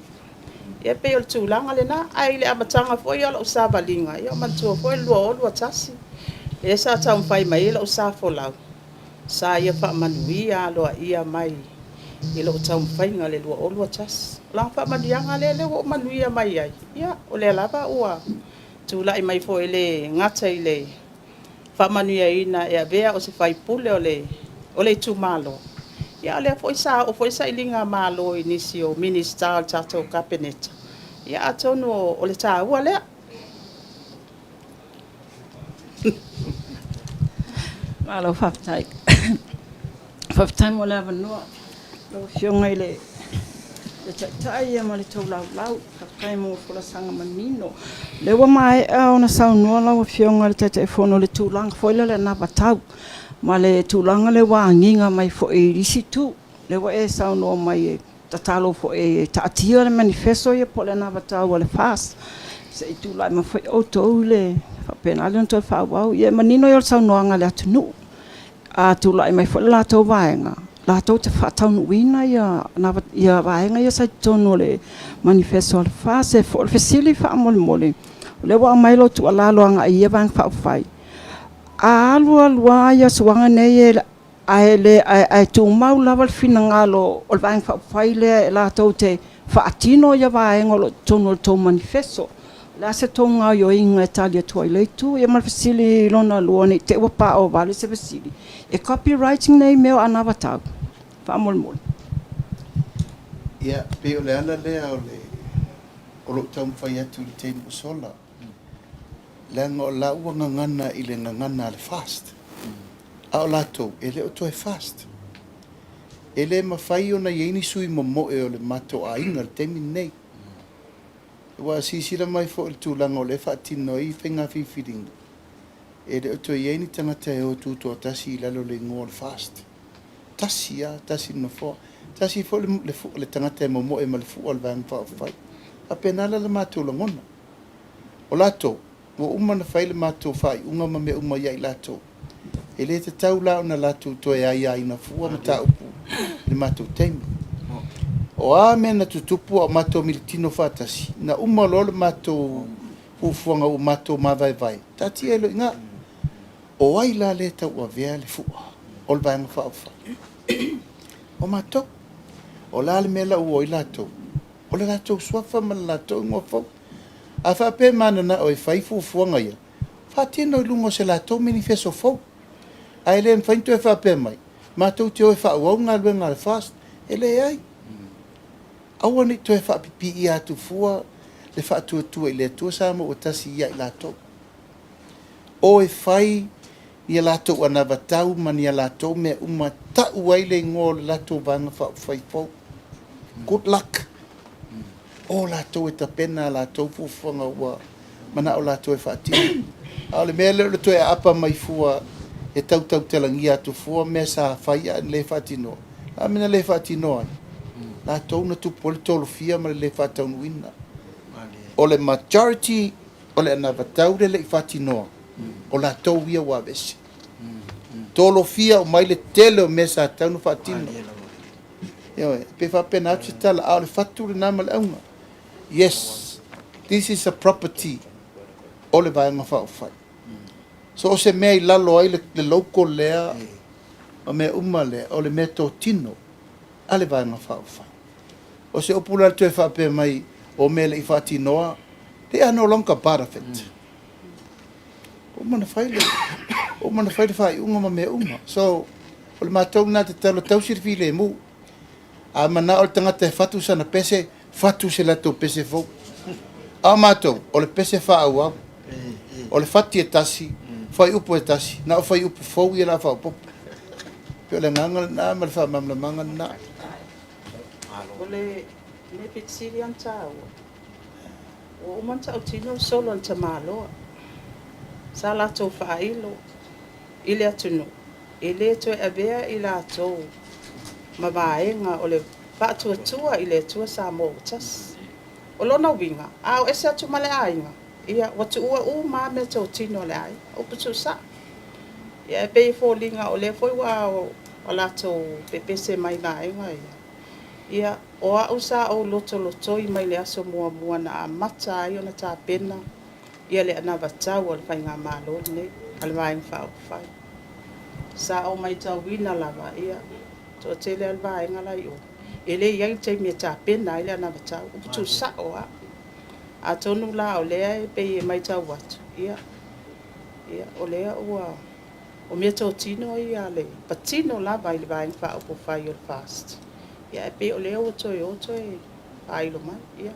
Ia e pei o le tulaga lena. Ae i le amataga foi o lau savaliga, ia manatua foi le 2021, lea sa taumafai mai ai lou sa folau, sa ia faamanuia aloaia mai i lou taumafaiga i le 2021. O lana faamanuiaga lea, lea ua ou manuia mai ai, ia o lea lava ua tulai mai foi e le gata i le faamanuiaina e avea o se sui usufono o le itumalo, a o lea foi sa oo foi sailiga malo i nisi o Minisita o le tatou Kapeneta. Ia atonu o le taua lea. Malo faafetai. Faafetai mo le avanoa lau Afioga i le Taitai ma le tou laulau. Faafetai mo folasaga manino. O lea ua maea ona saunoa lau Afioga i le Taitaifono i le tulaga foi lea o le anavatau ma le tulaga lea ua agiga mai foi i isi itu. O lea ua e saunoa mai e tatalo foi e taatia le manifesto ia po o le anavatau a le FAST se i tulai mai foi outou i le faapena lea ona toe faaauau. Ia e manino ia o le saunoaga a le atunuu. A tulai mai foi le latou vaega, latou te faataunuuina ia vaega ia sa i totonu o le manifesto a le FAST. O le fesili faamolemole, o lea ua aumai lau tuualalo agai i ia Vaega Faaupufai, a alu alu lava ia suaga nei ae le ae tumau lava le finagalo o le Vaega Faaupufai lea e latou te faatino ia vaega o lo o i totonu o le tou manifeso. O le a se tou gaoioiga e tali atu ai i lea itu? Ia ma le fesili lona lua, ne i te i ua paovale se fesili, e copyright nei mea o anavatau? Faamolemole. Ia, pei o le ala lea o le o lou taumafai atu i le taimi ua sola, leaga o la ua gagana i le gagana a le FAST, a o latou e le o toe FAST. E le mafai ona i ai ni sui momoe o le matou aiga i le taimi lenei. Ua silasila mai foi i le tulaga o lea e faatino ai faiga filifiliga, e le o toe i ai ni tagata e o tutoatasi i lalo o le igoa o le FAST. Tasi lava, tasi le nofoa. Tasi foi le, le, le tagata e momoe ma le fua o le Vaega Faaupufai. Faapena la le matou lagona. O latou, Ua uma ona fai le matou faaiuga ma mea uma ia i latou. E le tatau la ona latou toe aiaina fua mataupu i le matou taimi. O a mea na tutupu a o matou militino faatasi, na uma loa le matou fuafuaga ua matou mavaevae, taatia ai loa i ina. O ai la lea e tauavea le fua o le Vaega Faaupufai? O matou. O le a le mea la ua o ai latou? O le latou suafa ma le latou igoa fou. A faapea e mananao e fai fuafuaga ia, faatino i luga o se latou menifeso fou. Ae le mafai ona toe faapea mai, matou te o e faaauau le galuega a le FAST. E leai. Aua ne i toe faapipiia atu fua le faatuatua i le Atua Samoa ua tasi ia i latou. O e fai ni a latou anavatau ma ni a latou mea uma e tau ai le igoa o le latou Vaega Faaupufai fou. Good luck! O latou e tapena a latou fuafuaga ua manao latou e faatino. A o le mea lea o le toe aapa mai fua e tautautalagia atu fua mea sa fai ae le faatinoa. O le a le mea na le faatinoa ai? latou na tupu ai le tolofia ma le le faataunuuina. O le majority o le anavatau lea e le i faatinoa, o latou ia ua aveese. Tolofia uma ai le tele o mea sa tatau ona faatino. Ioe, pe faapena atu se tala, a o le fatu lena ma le auga. Yes, this is a property o le Vaega Faaupufai. So o se mea i lalo ai le logo lea ma mea uma lea, o le mea totino a le Vaega Faaupufai. O se upu la le toe faapea mai o mea e le i faatinoa, they are no longer part of it. Ua uma ona fai le, ua uma ona fai le faaiuga ma mea uma. So, o le matou lena tatalo, tausi le filemu. A manao le tagata e fatu sana pese, fatu se latou pese fou. A o matou, o le pese faaauau. O le fati e tasi, fuaiupu e tasi, na o fuaiupu fou ia o le a faaopoopo. E pei o le agaga lena ma le faamalamalamaga lena. O le mea pito sili ona taua, ua uma ona tautino le solo a le tamaloa. Sa latou faailo i le atunuu e le toe avea i latou ma vaega o le Faatuatua i le Atua Samoa ua tasi. O lona uiga, a o ese atu ma le aiga, ia, ua tuua uma lava meatotino a le aiga. Upu tuusao. Ia, e pei e foliga o lea foi ua ua latou pepese mai i vaega ia. Ia, o au sa ou lotolotoi mai le aso muamua na amata ai ona tapena ia le anavatau a le Faigamalo lenei a le Vaega Faaupufai. Sa ou matauina lava, ia, toatele lava le vaega la i o, e le i ai le taimi e tapena ai le anavatau, upu tuusao lava. Atonu la o lea e pei e matau atu, ia, ia, o lea ua, o meatotino ia a le patino lava i le Vaega Faaupufai o le FAST, ia ae pei o lea ua toe o toe faailo mai. Ia,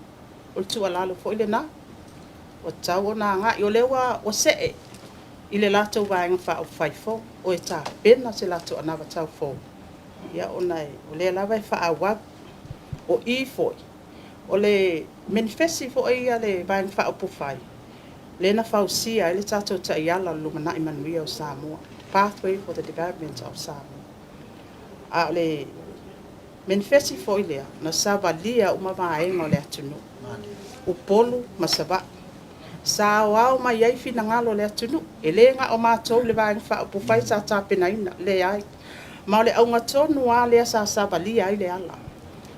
o le tuualalo foi lena, ua tatau ona agai, o lea ua see i le latou Vaega Faaupufai fou, o e tapena se latou anavatau fou, ia ona o lea lava e faaauau. O i foi, o le menifesi foi a le Vaega Faaupufai, lea na fausia ai le tatou taiala o le lumanai manuia o Samoa, Pathway for the Development of Samoa. A o le menifesi foi lea, na savalia uma vaega o le atunuu, Upolu ma Savaii. Sa aoao mai ai finagalo o le atunuu, e le na o matou le Vaega Faaupufai sa tapenaina, leai. Ma o le auga tonu lava lea sa savalia ai le ala.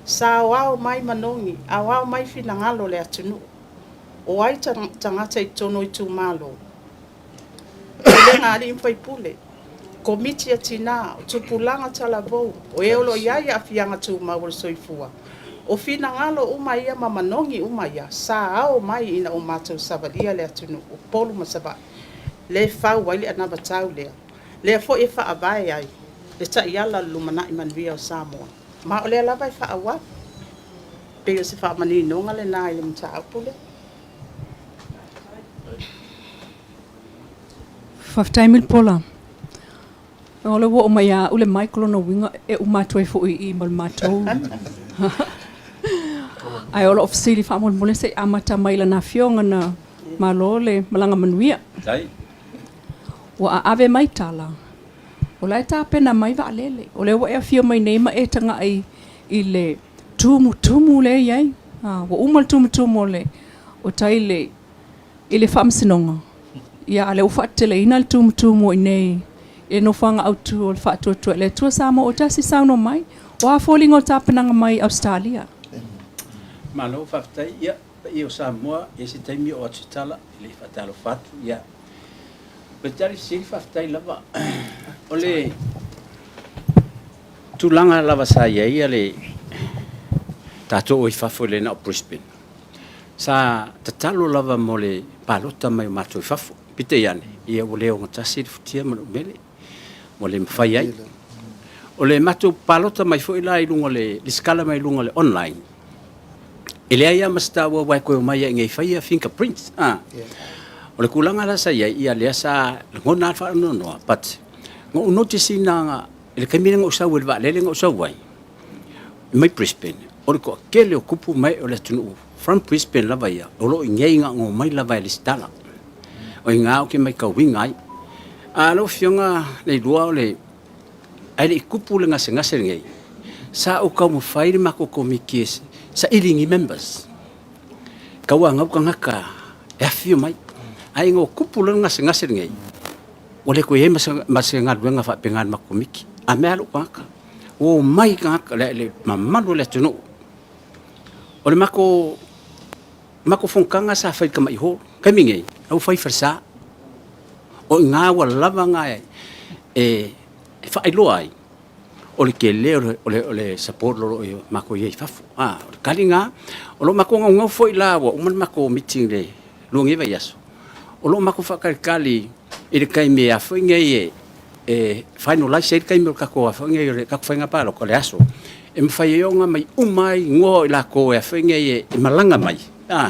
Sa aoao mai manogi, aoao mai finagalo o le atunuu. O ai tagata i totonu o itumalo? Pulega a alii ma faipule, Komiti a Tina, o tupulaga talavou, o e o lo o i ai aafiaga tumau o le soifua. O finagalo uma ia ma manogi uma ia, sa ao mai ina ua matou savalia le atunuu, Upolu ma Savaii, lea e fau ai le anavatau lea, lea foi e faavae ai le taiala o le lumanai manuia o Samoa, ma o lea lava e faaauau. Pei o se faamaninoga lena i le mataupu lea. Faafetai Mulipola. O lea ua oo mai ia au le mic, o lona uiga e uma atu ai foi i i ma le matou. Ae o lou fesili faamolemole se i amata mai i lana afioga na malo le malaga manuia. Ua aave mai tala, o la e tapena mai vaalele. O lea ua e afio mai nei ma e tagai i le tumutumu lea e i ai. Ua uma le tumutumu o le o tai i i le Faamasinoga, ia a o lea ua faateteleina le tumutumu i inei i le nofoaga autu o le Faatuatua i le Atua Samoa ua tasi saunoa mai, o a foliga o tapenaga mai Ausetalia? Malo faafetai. Ia, paia o Samoa, e i ai se taimi oo atu se tala, e le i faatalofa atu. Ia, o le tali fesili, faafetai lava. O le tulaga lava sa i ai le tatou o i fafo e le na o Brisbane, Sa tatalo lava mo le palota mai o matou i fafo. Peitai ane, ia ua le ogatasi le futia ma le umele, ua le mafai ai. O le matou palota mai foi la i luga o le lesitala mai luga o le online, e leai lava ma se taua aua e toe omai lava i inei e fai fingerprints. O le tulaga la sa i ai, ia lea sa lagona lava le faanoanoa, but na ou notice ina i le taimi lea na ou sau ai i le vaalele na ou sau ai, mai Brisbane, o le toatele o tupu ma ee o le atunuu from Brisbane lava ia, o lo o i inei na ona omai lava e lesitala. O i ina ou te matauina ai. A lau Afioga Leilua, o le, ae le i tupu le gasegase lenei, Sa ou taumafai le matou komiti e saili ni members, tauanau tagata e afifio mai. Ae ina ua tupu loa le gasegase lenei, ua le toe i ai ma se galuega faapena a le matou komiti. A mea lava lou tagata, ua omai tagata, le mamalu o le atunuu. O le matou matou fonotaga sa fai i le Tamai Hall, taimi nei, la ua fai i falesa. O i ina ua lava na e faailoa ai o le tele o le support o lo o matou i ai i fafo. A, o le tali lena. O lo o matou naunau foi la ua uma le matou meeting i le lua nei vaiaso, o lo o matou faatalitali i le taimi a foi nei e finalize ai le taimi o le tatou a foi nei o le tatou faiga palota, le aso e mafai ai ona aumai uma ai igoa o i latou e a foi nei e malaga mai, a,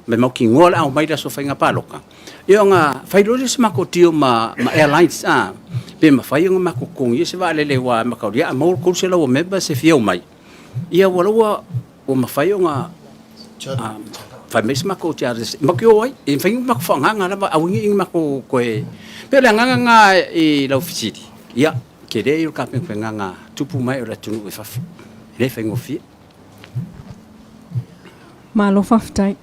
ma e mautinoa o le a omai i le aso o faiga palota. Ia ona fai loa lea o se matou deal ma airlines, a, pe mafai ona matou totogia se vaalele aua e mataulia a maua le 300 o members e fia omai, ia ua ua mafai ona fai mai se matou charges matou te o ai. E mafai ona matou faaagaaga lava, aua ne i matou toe... Pei o le agaga lena i lau fesili, ia, tele ia o le tapenapenaga tupu ma ee o le atunuu i fafo, e le faigofie. Malo faafetai.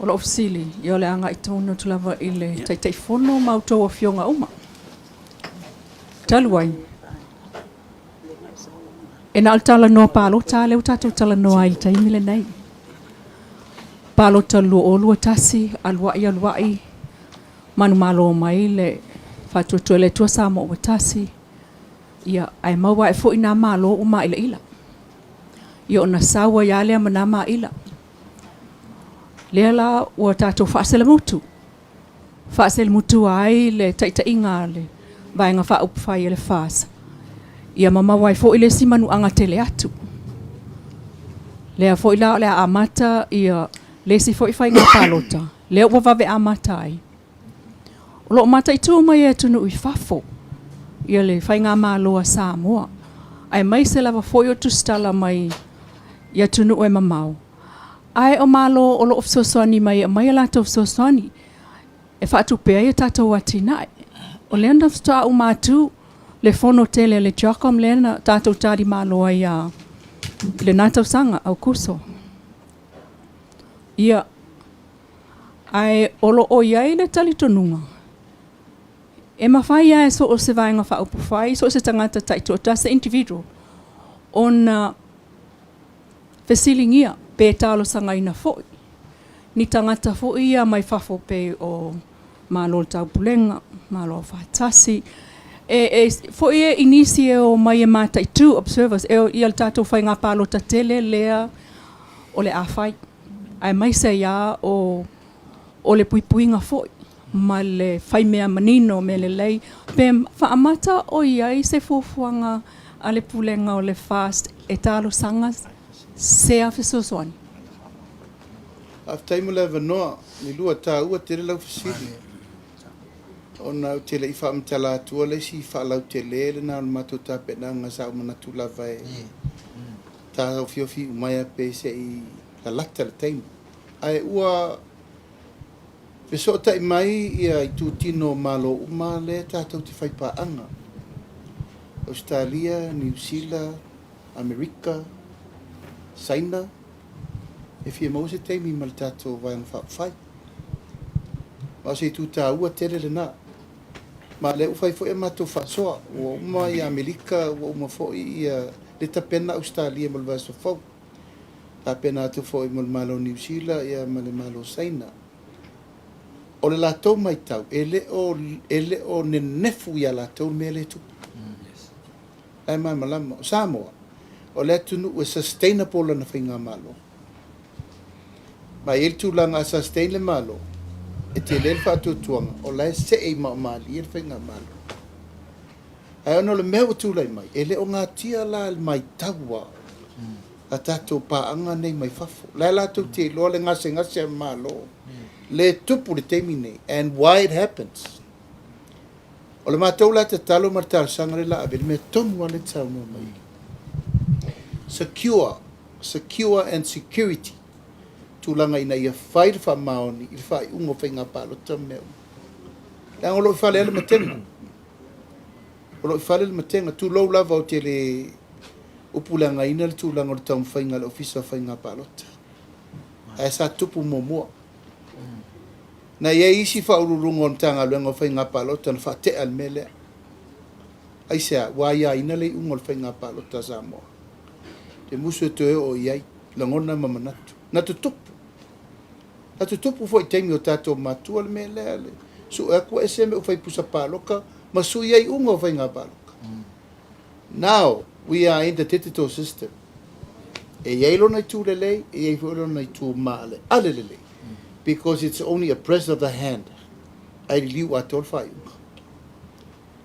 O lau fesili, ia o le agai tonu atu lava i le Taitaifono ma outou afioga uma. Talu ai, e na o le talanoa palota lava lea ua tatou talanoa ai i le taimi lenei. Palota 2021, alu ai alu ai, manumalo mai le Faatuatua i le Atua Samoa ua Tasi, ia, ae maua ae foi nā Malo ua maila'ila. Ia ona sau ai lava lea ma nā maila. Lea la ua tatou faaselemutu, faaselemutua ai le taitaiga a le Vaega Faaupufai a le FAST, ia ma maua ai foi le isi manuaga tele atu. Lea foi la o le a amata ia le isi foi faiga palota, lea ua vave amata ai. O lo o mataitu mai e atunuu i fafo ia le faigamalo a Samoa, aemaise lava foi o tusitala mai i atunuu e mamao, ae o Malo o lo o fesoasoani mai e aumai a latou fesoasoani e faatupe ai a tatou atinae. O lea na faatoa uma atu le fono tele a le CHOGM lea na tatou talimalo ai ia i lena tausaga Aokuso. Ia, ae o lo o i ai le talitonuga, e mafai lava e so o se Vaega Faaupufai, so o se tagata taitoatasi, individual, ona fesiligia pe talosagaina foi ni tagata foi ia mai fafo pei o Malo o le Taupulega, Malo Aufaatasi, e, e foi e i nisi e o mai e mataitu, observers, e ia le tatou faiga palota tele lea o le a fai, aemaise ai lava o, o le puipuiga foi ma le fai mea manino, mea lelei, pe faamata o i ai se fuafuaga a le Pulega o le FAST e talosaga sea fesoasoani. Faafetai mo le avanoa. Lilua, taua tele lau fesili ona ou te le i faamatala atua le isi faalautele lena o le matou tapenaga sa ou manatu lava e taofiofi uma ai pe se i lalata le taimi. Ae ua Fesootai mai ia itutino o Malo uma lea tatou te faipaaga, Ausetalia, Niu Sila, Amerika, Saina, e fia maua se taimi ma le tatou Vaega Faaupufai. Ma o se itu taua tele lena. Ma lea ua fai foi a matou faasoa, ua uma ia Amerika, ua uma foi ia le tapena Ausetalia mo le vaiaso fou. Tapena atu foi mo le Malo o Niu Sila ia ma le Malo o Saina. O le latou maitau, e le o, e le o nenefu ia latou le mea lea e tupu. La e malamalama. O Samoa, o le atunuu e sustainable lana faigamalo. Ma e i ai le tulaga a sustain le Malo, e tele le faatuatuaga o la e see i maomalie le faigamalo. Ae ona o le mea ua tulai mai, e le o gatia la le maitau a a tatou paaga nei mai fafo. La e latou te iloa le gasegase a le Malo le e tupu i le taimi nei and why it happens. O le matou la tatalo ma le talosaga lea la ave, le mea tonu lava lea e te saunoa mai ai. Secure, secure and security tulaga ina ia fai le faamaoni i le faaiuga o faiga palota ma mea uma. Leaga o lo o i fale lava le matega. O lo o i fale le matega, tulou lava ou te le. Upuleagaina le tulaga o le taumafaiga a le Ofisa o Faiga Palota. Ae sa tupu muamua. Na i ai isi faauluuluga o le Matagaluega o Faiga Palota na faatea i le mea lea. Aisea? Ua aiaina le iuga o le Faiga Palota a Samoa. Te musu e toe oo i ai lagona ma manatu. Na tutupu. Na tutupu foi i taimi o tatou matua le mea lea, le sue atu ua ese mea ua fai pusa paloka ma sui ai iuga o Faiga Palota. Now we are in the digital system. E i ai lona itu lelei, e i ai foi lona itu maaleale lelei. Because it's only a press of the hand ae liliu atoa le faaiuga.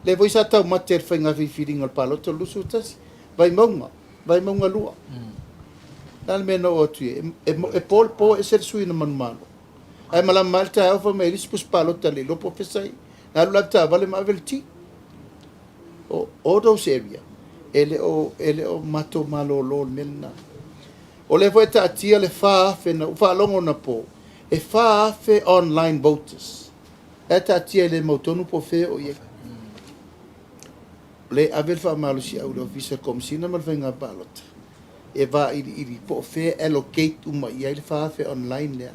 Lea foi sa taumate i le faiga filifiliga o le palota o le 21, Vaimauga, Vaimauga 2. Le a le mea na oo atu i ai? E, e po le po ese le sui na manumalo. Ae malama mai le taeao fai mai e le isi pusi palota le iloa po o fea sa i. Na alu la i le taavale ma ave le ti. O all those area, e le o, e le o matou malolo i le mea lena. O lea foi e taatia le 4,000 na, ua faalogo anapo, e 4,000 online voters. La e taatia e le mautonu po o fea o i ai. O lea e ave le faamalosiau i le Ofisa o le Komesina ma le Faiga Palota e vailiili po o fea e allocate uma i ai le 4,000 online lea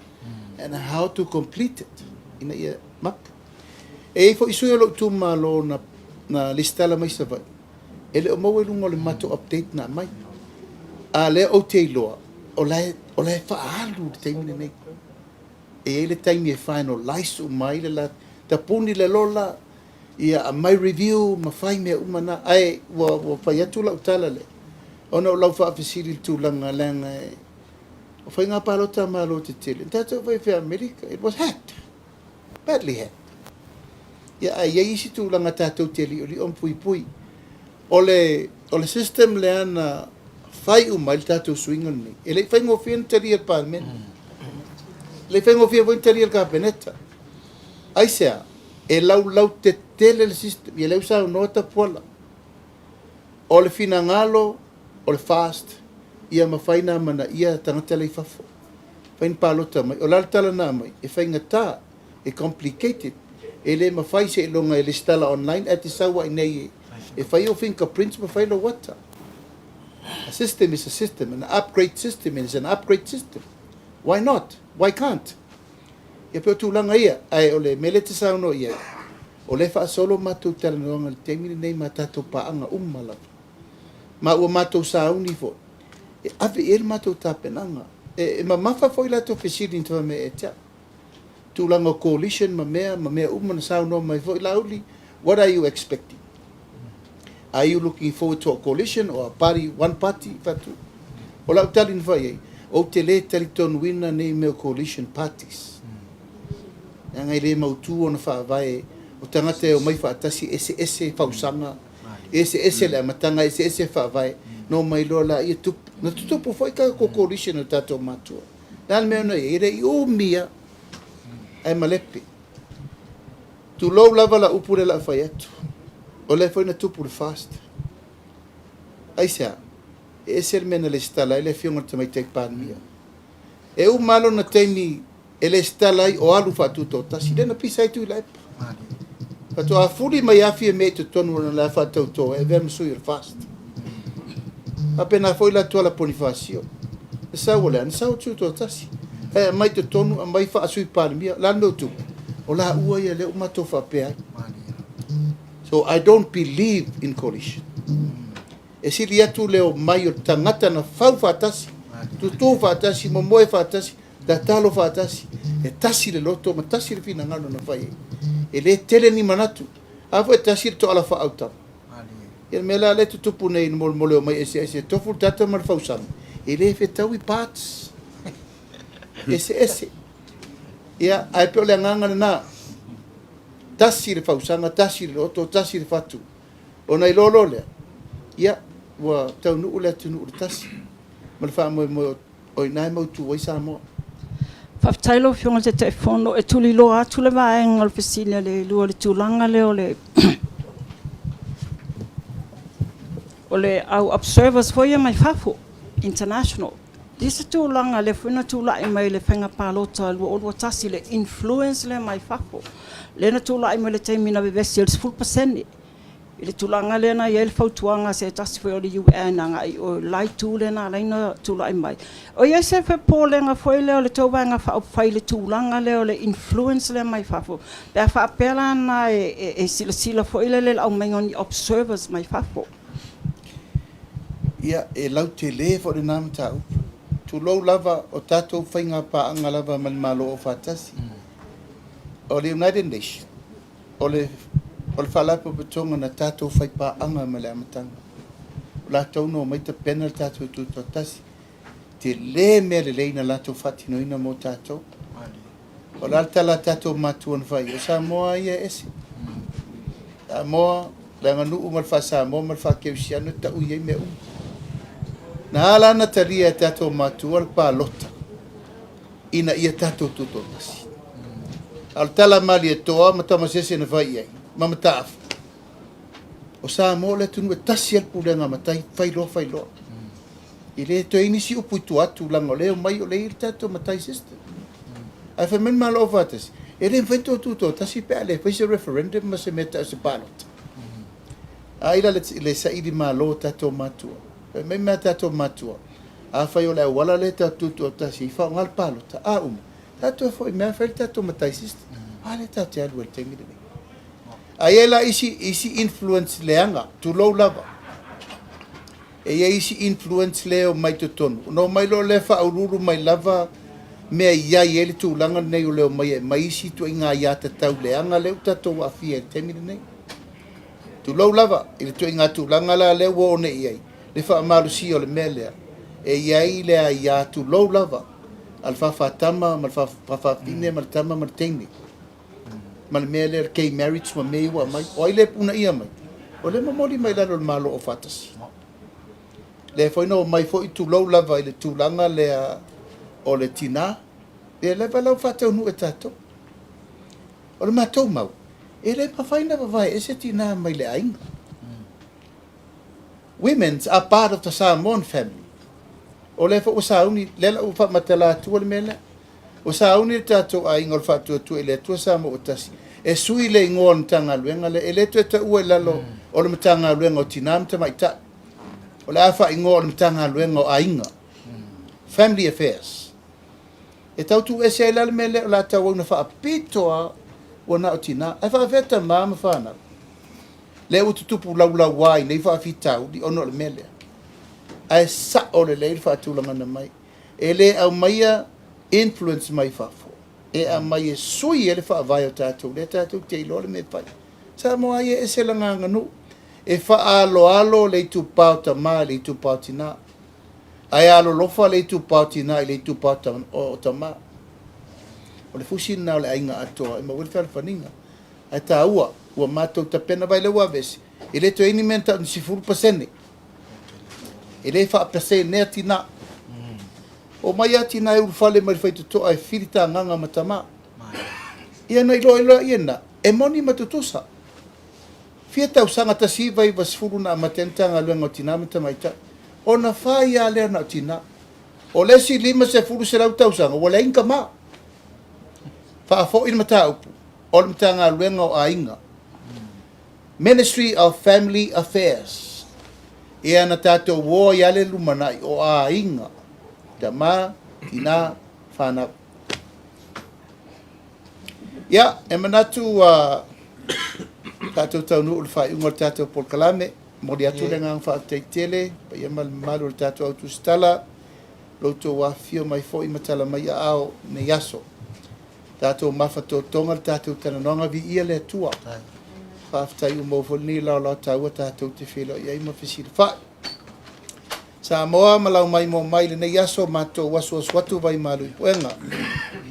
and how to complete it ina ia mapu. E i ai foi sui o lou itumalo na, na lesitala mai Savaii, e le o maua i luga o le matou update na aumai. A lea ou te iloa, o la e, o la e faaalu i le taimi lenei. E i ai le taimi e finalize uma ai le la, tapuni le lola, ia aumai review ma fai mea uma na. Ae ua, ua fai atu lau tala lea, ona o lau faafesili i le tulaga leaga e, o faiga palota a Malo tetele, na tatou fai i Amerika, it was hacked. Badly hacked. Ia, ae i ai isi tulaga tatou te liolio ma puipui. O le, o le system lea na fai uma ai le tatou suiga lenei, e le i faigofie ona talia e le Palemene. E le i faigofie foi ona talia e le Kapeneta. Aisea? E laulautetele le system. Ia lea ua saunoa Tapuala. O le finagalo o le FAST ia mafai ona amanaia tagata la i fafo. Fai ni palota mai. O le a le tala na aumai? E faigata, e complicated, e le mafai seiloga e lesitala online ae te sau ai nei e fai ou fingerprints ma fai lou ata. A system is a system, an upgrade system is an upgrade system. Why not? Why can't? Ia pei o tulaga ia, ae o le mea lea e te saunoa i ai, o lea e faasolo matou talanoaga i le taimi lenei ma tatou paaga uma lava. Ma ua matou sauni foi e ave i ai le matou tapenaga. E mamafa foi latou fesili na fai mai ia te au. Tulaga o coalition ma mea ma mea uma na saunoa mai foi Laauli, what are you expecting? Are you looking forward to a coalition or a party, one party? Fai atu. O lau tali na fai ai, ou te le talitonuina nei mea o coalition parties. Leaga e le mautu ona faavae o tagata e omai faatasi e eseese fausaga, Eseese le amataga, eseese faavae, na omai loa laia tupu. Na tutupu foi tatou coalition o tatou matua. Le a le mea na i ai? E le i umi lava, ae malepe. Tulou lava lau upu lea o le a fai atu, o lea foi na tupu le FAST. Aisea? E ese le mea na lesitala ai le Afioga i le Tamaitai Palemia. E uma lava lona taimi e lesitala ai o alu faatutoatasi, lea na pisa ai Tuilaepa. Faatoa fuli mai afi mea i totonu ona la faatauto e avea ma sui o le FAST. Faapena foi la Tuala Ponifasio. Na sau o le a? Na sau o Tutoatasi. Ae aumai totonu, aumai faasui Palemia. O le a le mea ua tupu? O laua ia lea ua matou faapea ai. So I don't believe in coalition. E sili atu le omai o le tagata na fau faatasi, tutū faatasi, momoe faatasi, tatalo faatasi, e tasi le loto ma tasi le finagalo na fai ai. E le tele ni manatu. A foi e tasi le toala faaautama. Ia le mea la lea e tutupu nei i le molemole omai eseese e tofu le tata ma le fausaga, e le fetaui parts eseese. Ia, ae pei o le agaga lena, tasi le fausaga, tasi le loto, tasi le fatu. Ona iloa loa lea, ia, ua taunuu le atunuu i le tasi ma le faamoemoe o i ina e mautu ai Samoa. Faafetai lau Afioga i le Taitaifono. E tuliloa atu le vaega o le fesili a le lua i le tulaga lea o le o le au observers foi ia mai fafo, international. I se tulaga lea foi na tulai mai i le faiga palota 2021 le influence lea mai fafo, lea na tulai mai i le taimi na vevesi ai le 10% I le tulaga lea na i ai le fautuaga a se tasi foi o le UN agai i o i le la itu lea na ala ai ona tulai mai. O i ai se popolega foi lea o le tou Vaega Faaupufai i le tulaga lea o le influence lea mai fafo, pe a faapea la na e silasila foi lele i le aumaiga o ni observers mai fafo? Ia, e lautele foi lena mataupu. Tulou lava, o tatou faiga paaga lava ma le Malo Aufaatasi. O le United Nations, o le o le Faalapotopotoga na tatou faipaaga mai le amataga. O latou na omai tapena le tatou Tutoatasi. Tele mea lelei na latou faatinoina mo tatou. O le a le tala a tatou matua na fai, o Samoa ia e ese. Samoa, le aganuu ma le faa-Samoa ma le faa-Kerisiano e tau i ai mea uma. Na ala ona talia e tatou matua le palota ina ia tatou tutoatasi. A o le tala a Malietoa ma Tamasese na fai i ai, ma Mataafa, o Samoa o le atunuu e tasi lava le pulega a matai, fai loa fai loa. E le toe i ai nisi upu i tua atu leaga o lea e omai o lea e i ai le tatou matai system. Ae fai mai le Malo Aufaatasi, e le mafai ona tou tutoatasi pe a le fai se referendum ma se mea e tau o se palota. A i la le saili malo o tatou matua, fai mai ma tatou matua, afai o le auala lea tatou te tutoatasi ai, faaaoga le palota, a uma, tatou toe foi mai lava fai le tatou matai system. A lea tatou te alu ai i le taimi lenei. A i ai la isi, isi influence leaga, tulou lava, E i ai isi influence lea e omai totonu, ona omai loa lea faauluulu mai lava mea i ai ai le tulaga lenei o le omai e aumai isi ituaiga aiatatau leaga lea ua tatou aafia ai i le taimi lenei. Tulou lava, i le ituaiga tulaga la lea ua oo nei i ai le faamalosia o le mea lea, e i ai le aia tulou lava a le faafatama ma le faafafine ma le tama ma le teine. ma le mea lea o le gay marriage ma mea ia ua aumai. O ai lea e punaia mai? O lea e momoli mai lalo o le Malo Aufaatasi. Lea foi na omai foi tulou lava i le tulaga lea o le tina, ia lea la ua faataunuu e tatou. O le matou mau, e le mafai ona vavae ese tina mai le aiga. Women's are part of the Samoan family. O lea foi ua sauni, lea la ua faamatala atua le mea lea. Ua sauni le tatou aiga o le Faatuatua i le Atua Samoa ua Tasi e sui le igoa o le Matagaluega lea, e le toe taua i lalo o le Matagaluega o Tina ma Tamaitai. O le a faaigoa o le Matagaluega o Aiga, Family Affairs. E tau tuuese ai la le mea lea o le a tauau ina faapito lava ua na o tina. Ae faapefea tama ma fanau? Lea ua tutupu laulauā i nei faafitauli ona o le mea lea. Ae sao lelei le faatulagaga mai. E le aumaia influence mai fafo, e aumai e sui ai le faavae o tatou, lea tatou te iloa le mea e fai. Samoa ai e ese lana aganuu, e faaaloalo le itupa o tama i le itupa o tina, ae alolofa le itupa o tina i le itupa o tama. O le fusi lena o le aiga atoa e maua ai le fealofaniga. Ae taua, ua matou tapena vai lea ua aveese, e le toe i ai ni mea na tau ni 10%. E le faapasenea tina. Omai lava tina e ulufale mai le faitotoa e fili tagaga ma tama. Ia ona iloa ai loa lena, e moni ma tutusa. Fia tausaga 1990 na amata ai le Matagaluega o Tina ma Tamaitai. Ona fai lava lea na o tina. O le isi 50, 100 tausaga ua leai ni tama. Faafoi le mataupu, o le Matagaluega o Aiga. Ministry of Family Affairs, ia na tatou o ai lava le lumanai o aiga, tama, tina, fanau. Ia, e manatu ua tatou taunuu i le faaiuga o le tatou polokalame. Momoli atu le agaga faafetai tele, paia ma le mamalu o le tatou au tusitala, lo outou afifio mai foi ma tala mai aao i lenei aso. Tatou mafatotoga le tatou talanoaga, viia le Atua. Faafetai ua maua foi lenei laolao taua tatou te feiloai ai ma fesilafai. Samoa ma lau maimoa mai i lenei aso, matou asuasu atu vai malu i puega.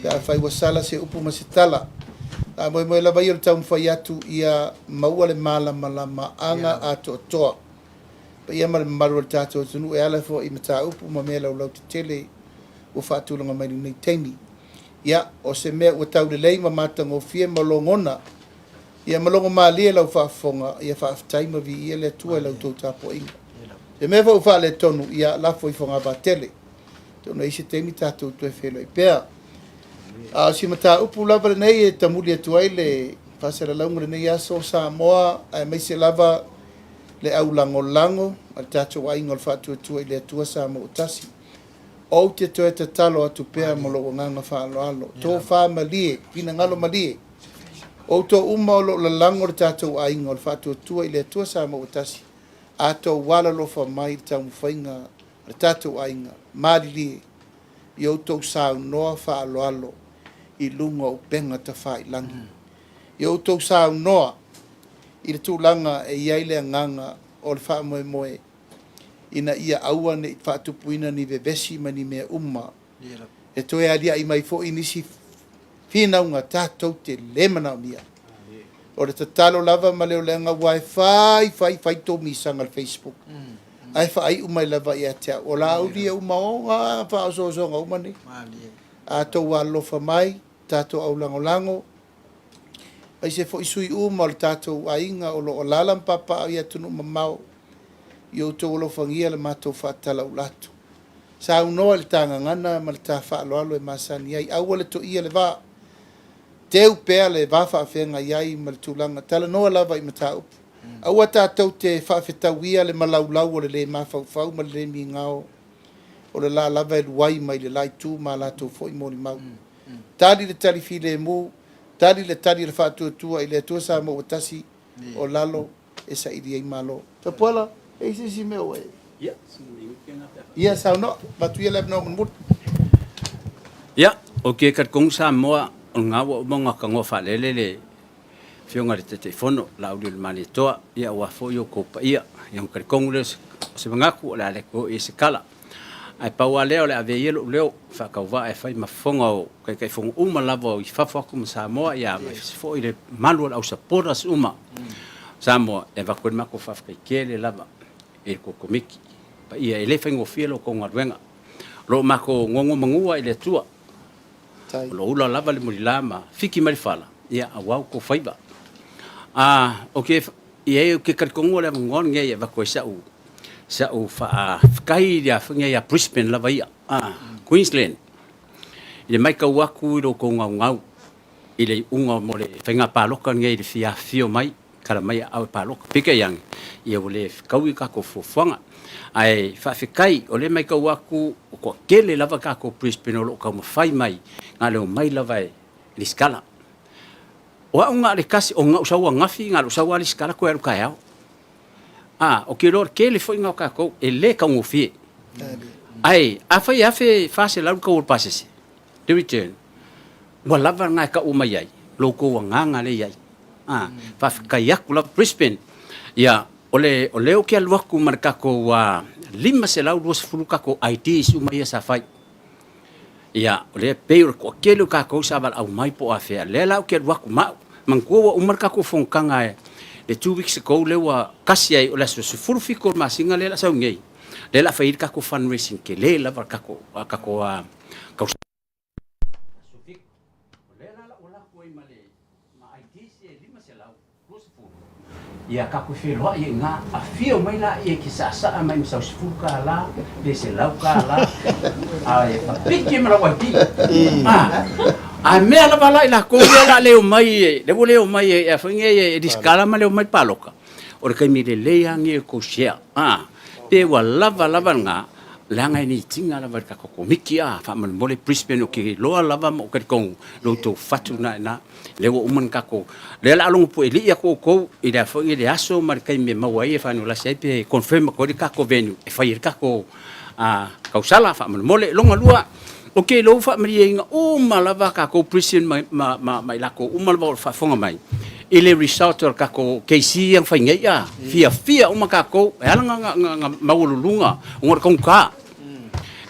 Pe afai ua sala se upu ma se tala. Faamoemoe lava ia o le taumafai atu ia maua le malamalamaaga atoatoa. Paia ma le mamalu o le tatou atunuu e ala foi i mataupu ma mea laulautetele ua faatulaga mai i lenei taimi. Ia, o se mea ua tau lelei ma matagofie ma logona, ia ma logomalie lau faafofoga, ia faafetai ma viia le Atua i la outou tapuaiga. Se mea foi ua faaletonu, ia lafo i Fogavatele. Atonu e i ai se taimi tatou toe feiloai pea. A o si mataupu lava lenei e tamuli atu ai le faasalalauga o lenei aso, Samoa, aemaise lava le aulagolago a le tatou aiga o le Faatuatua i le Atua Samoa ua Tasi. Ou te toe tatalo atu pea ma lou agaga faaaloalo, tofa malie, finagalo malie, outou uma o lo o lalago le tatou aiga o le Faatuatua i le Atua Samoa ua Tasi, a tou alolofa mai i le taumafaiga a le tatou aiga, malilie i outou saunoa faaaloalo i luga o upega tafailagi. I outou saunoa i le tulaga e i ai le agaga o le faamoemoe ina ia aua ne i faatupuina ni vevesi ma ni mea uma e toe aliaʻi mai foi nisi finauga tatou te le manaomia. O le tatalo lava ma le oleaga aua e fai fai fai tou misaga i le Facebook ae faaiu mai lava ia te au, o Laauli e uma ona faaosoosoga uma nei. A tou alolofa mai, tatou aulagolago, aemaise foi sui uma o le tatou aiga o lo o alaala ma papaaao i atunuu mamao, i outou alofagia le matou faatalaula atu. Saunoa i le ta gagana ma le ta faaaloalo e masani ai. Aua le toia le va. Teu pea le va faafeagai ai ma le tulaga. Talanoa lava i mataupu. Aua tatou te faafetauia le malaulau o le lē mafaufau ma le lē migao o le la lava e luai mai le la itu ma a latou foi molimau. Tali le tali filemu, tali le tali a le faatuatua i le Atua Samoa ua tasi o lalo e saili ai Malo. Tapuala, e i ai se isi mea ua e. Ia, saunoa, avatu ia le avanoa mulimuli. Ia, ou te talitonu Samoa, o lena ua uma ona tanoa faalele le Afioga i le Taitaifono, Laaulialemalietoa, ia aua foi outou paia. Ia ona talitonu lea o se manatu o le a le toe oo i ai se tala. Ae pau lava lea o le a avea ia lou leo faatauvaa e fai ma fofoga o Taitaifono uma lava i fafo atu ma Samoa, ia aemaise foi le mamalu o le au supporters uma o Samoa, e avatu ai le matou faafetai tele lava i le tou Komiti paia. E le faigofie la outou galuega. O lo o matou nonomanua i le Atua, o lo o ula lava le mulila ma fiki mai le fala, ia aua outou faiva. Ou te i ai, ou te talitonu o le avanoa lenei e avatu ai sa'u faafetai i le afioga ia Brisbane lava ia, Queensland, i le matau atu i lo outou naunau i le iuga mo le faiga palota lenei i le fia afifio mai, tala mai aao e palota. Peitai ane, ia ua le fetaui tatou fuafuaga. Ae faafetai, o lea e matau atu ua toatele lava tatou Brisbane o lo o taumafai mai, na o le omai lava e lesitala. O au na o le tasi, o na ou sau ananafi, na o lou sau lava lesitala toe alu taeao. A, ou te iloa o le tele foi lena o tatou, e le taugofie. Ae afai e $1,400 le tau o le pasese, le return, ua lava lena e tau mai ai lo outou agaga lea e i ai. A, faafetai atu lava Brisbane. Ia, o le, o lea ou te alu atu ma le tatou 520 tatou IDs uma ia sa fai. Ia, o lea pei o le toatele o tatou sa valaau mai po o afea. Lea la ou te alu atu ma au. Manatua ua uma le tatou fonotaga e le 2 weeks ago lea ua tasi ai o le aso 17 o le masina lea o le a sau nei. Lea o le a fai ai le tatou fundraising tele lava le tatou, tatou tausaga. Aso 7. O lea la o le a ou alu atu ai ma le ma IDs e 500. 20. Ia tatou feiloai ai ina, afio mai laia e te saasaa mai ma sau $10 pe $100 ae papiki ma lau ID. Ah, a mea lava la i lakou ia la le omai, le ua le omai e a foi nei e risikala ma le omai paloka. O le taimi lelei lava lenei o le tou share. Ah, pe ua lava lava lena, leaga e need ina lava e le tatou komiti ah, faamolemole Brisbane ou te iloa lava ma ou talitonu lo outou fatu lena i ina. Lea ua uma ona tatou, lea o le a logo puelii atu outou i le a foi le aso ma le taimi e maua ai e faanulasi ai pe confirm atu ai le tatou venue e fai ai le tatou tausala faamolemole. Lona lua, ou te iloa ua faamalieina uma lava tatou Prison ma, ma, ma, ma i latou uma lava o lo o faafofoga mai i le result o le tatou KC ia na fai nei a. Fiafia uma tatou, e ala ona maualuluga ona o le taugata.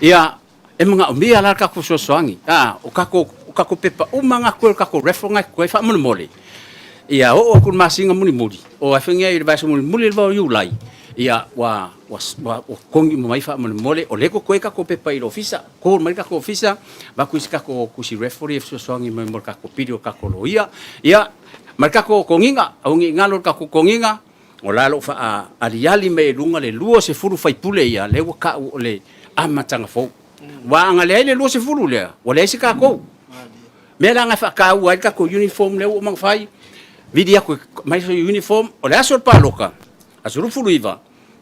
Ia, E manaomia la le tatou fesoasoani, a, o tatou, o tatou pepa uma na koe, o tatou raffle na koe, faamolemole, ia oo atu i le masina mulimuli, o afe nei i le vaiaso mulimuli lava o Iulai, ia ua, ua, ua, ua totogi uma mai faamolemole, o lea e totoe tatou pepa i le ofisa, call mai le tatou ofisa, avatu i se tatou tusi raffle ia e fesoasoani mai mo le tatou pili o le tatou loia, ia, ma le tatou toniga, aua ne i galo le tatou toniga, O la o lo o faaaliali mai i luga le 20 faipule ia, lea ua tau o le amataga fou. Aua a na leai le 20 lea, ua leai se tatou. Mea la na faataua ai le tatou uniform lea ua uma ona fai, vili atu e aumai se uniform, o le aso o le palota, Aso 29,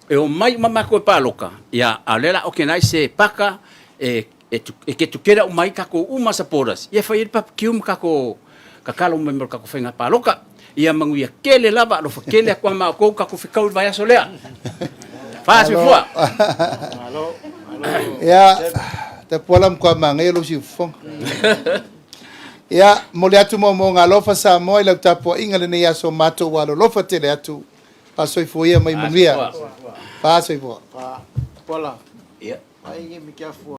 e omai uma matou e paloka, ia, a o lea o le a okenai se paka e e get together uma ai takou uma supporters, ia fai ai le barbecue ma takou tatalo mai mo le takou faiga paloka. Ia manuia tele lava, alofa tele atu a matou tatou fetau i le vaiaso lea. Fa soifua. Ia, Tapuala matua manaia lou siufofoga. Ia, momoli atu moomooga alofa Samoa i lau tapuaiga i lenei aso matou ua alolofa tele atu. Faasoifua ia mai manuia. Faasoifua. Tapuala,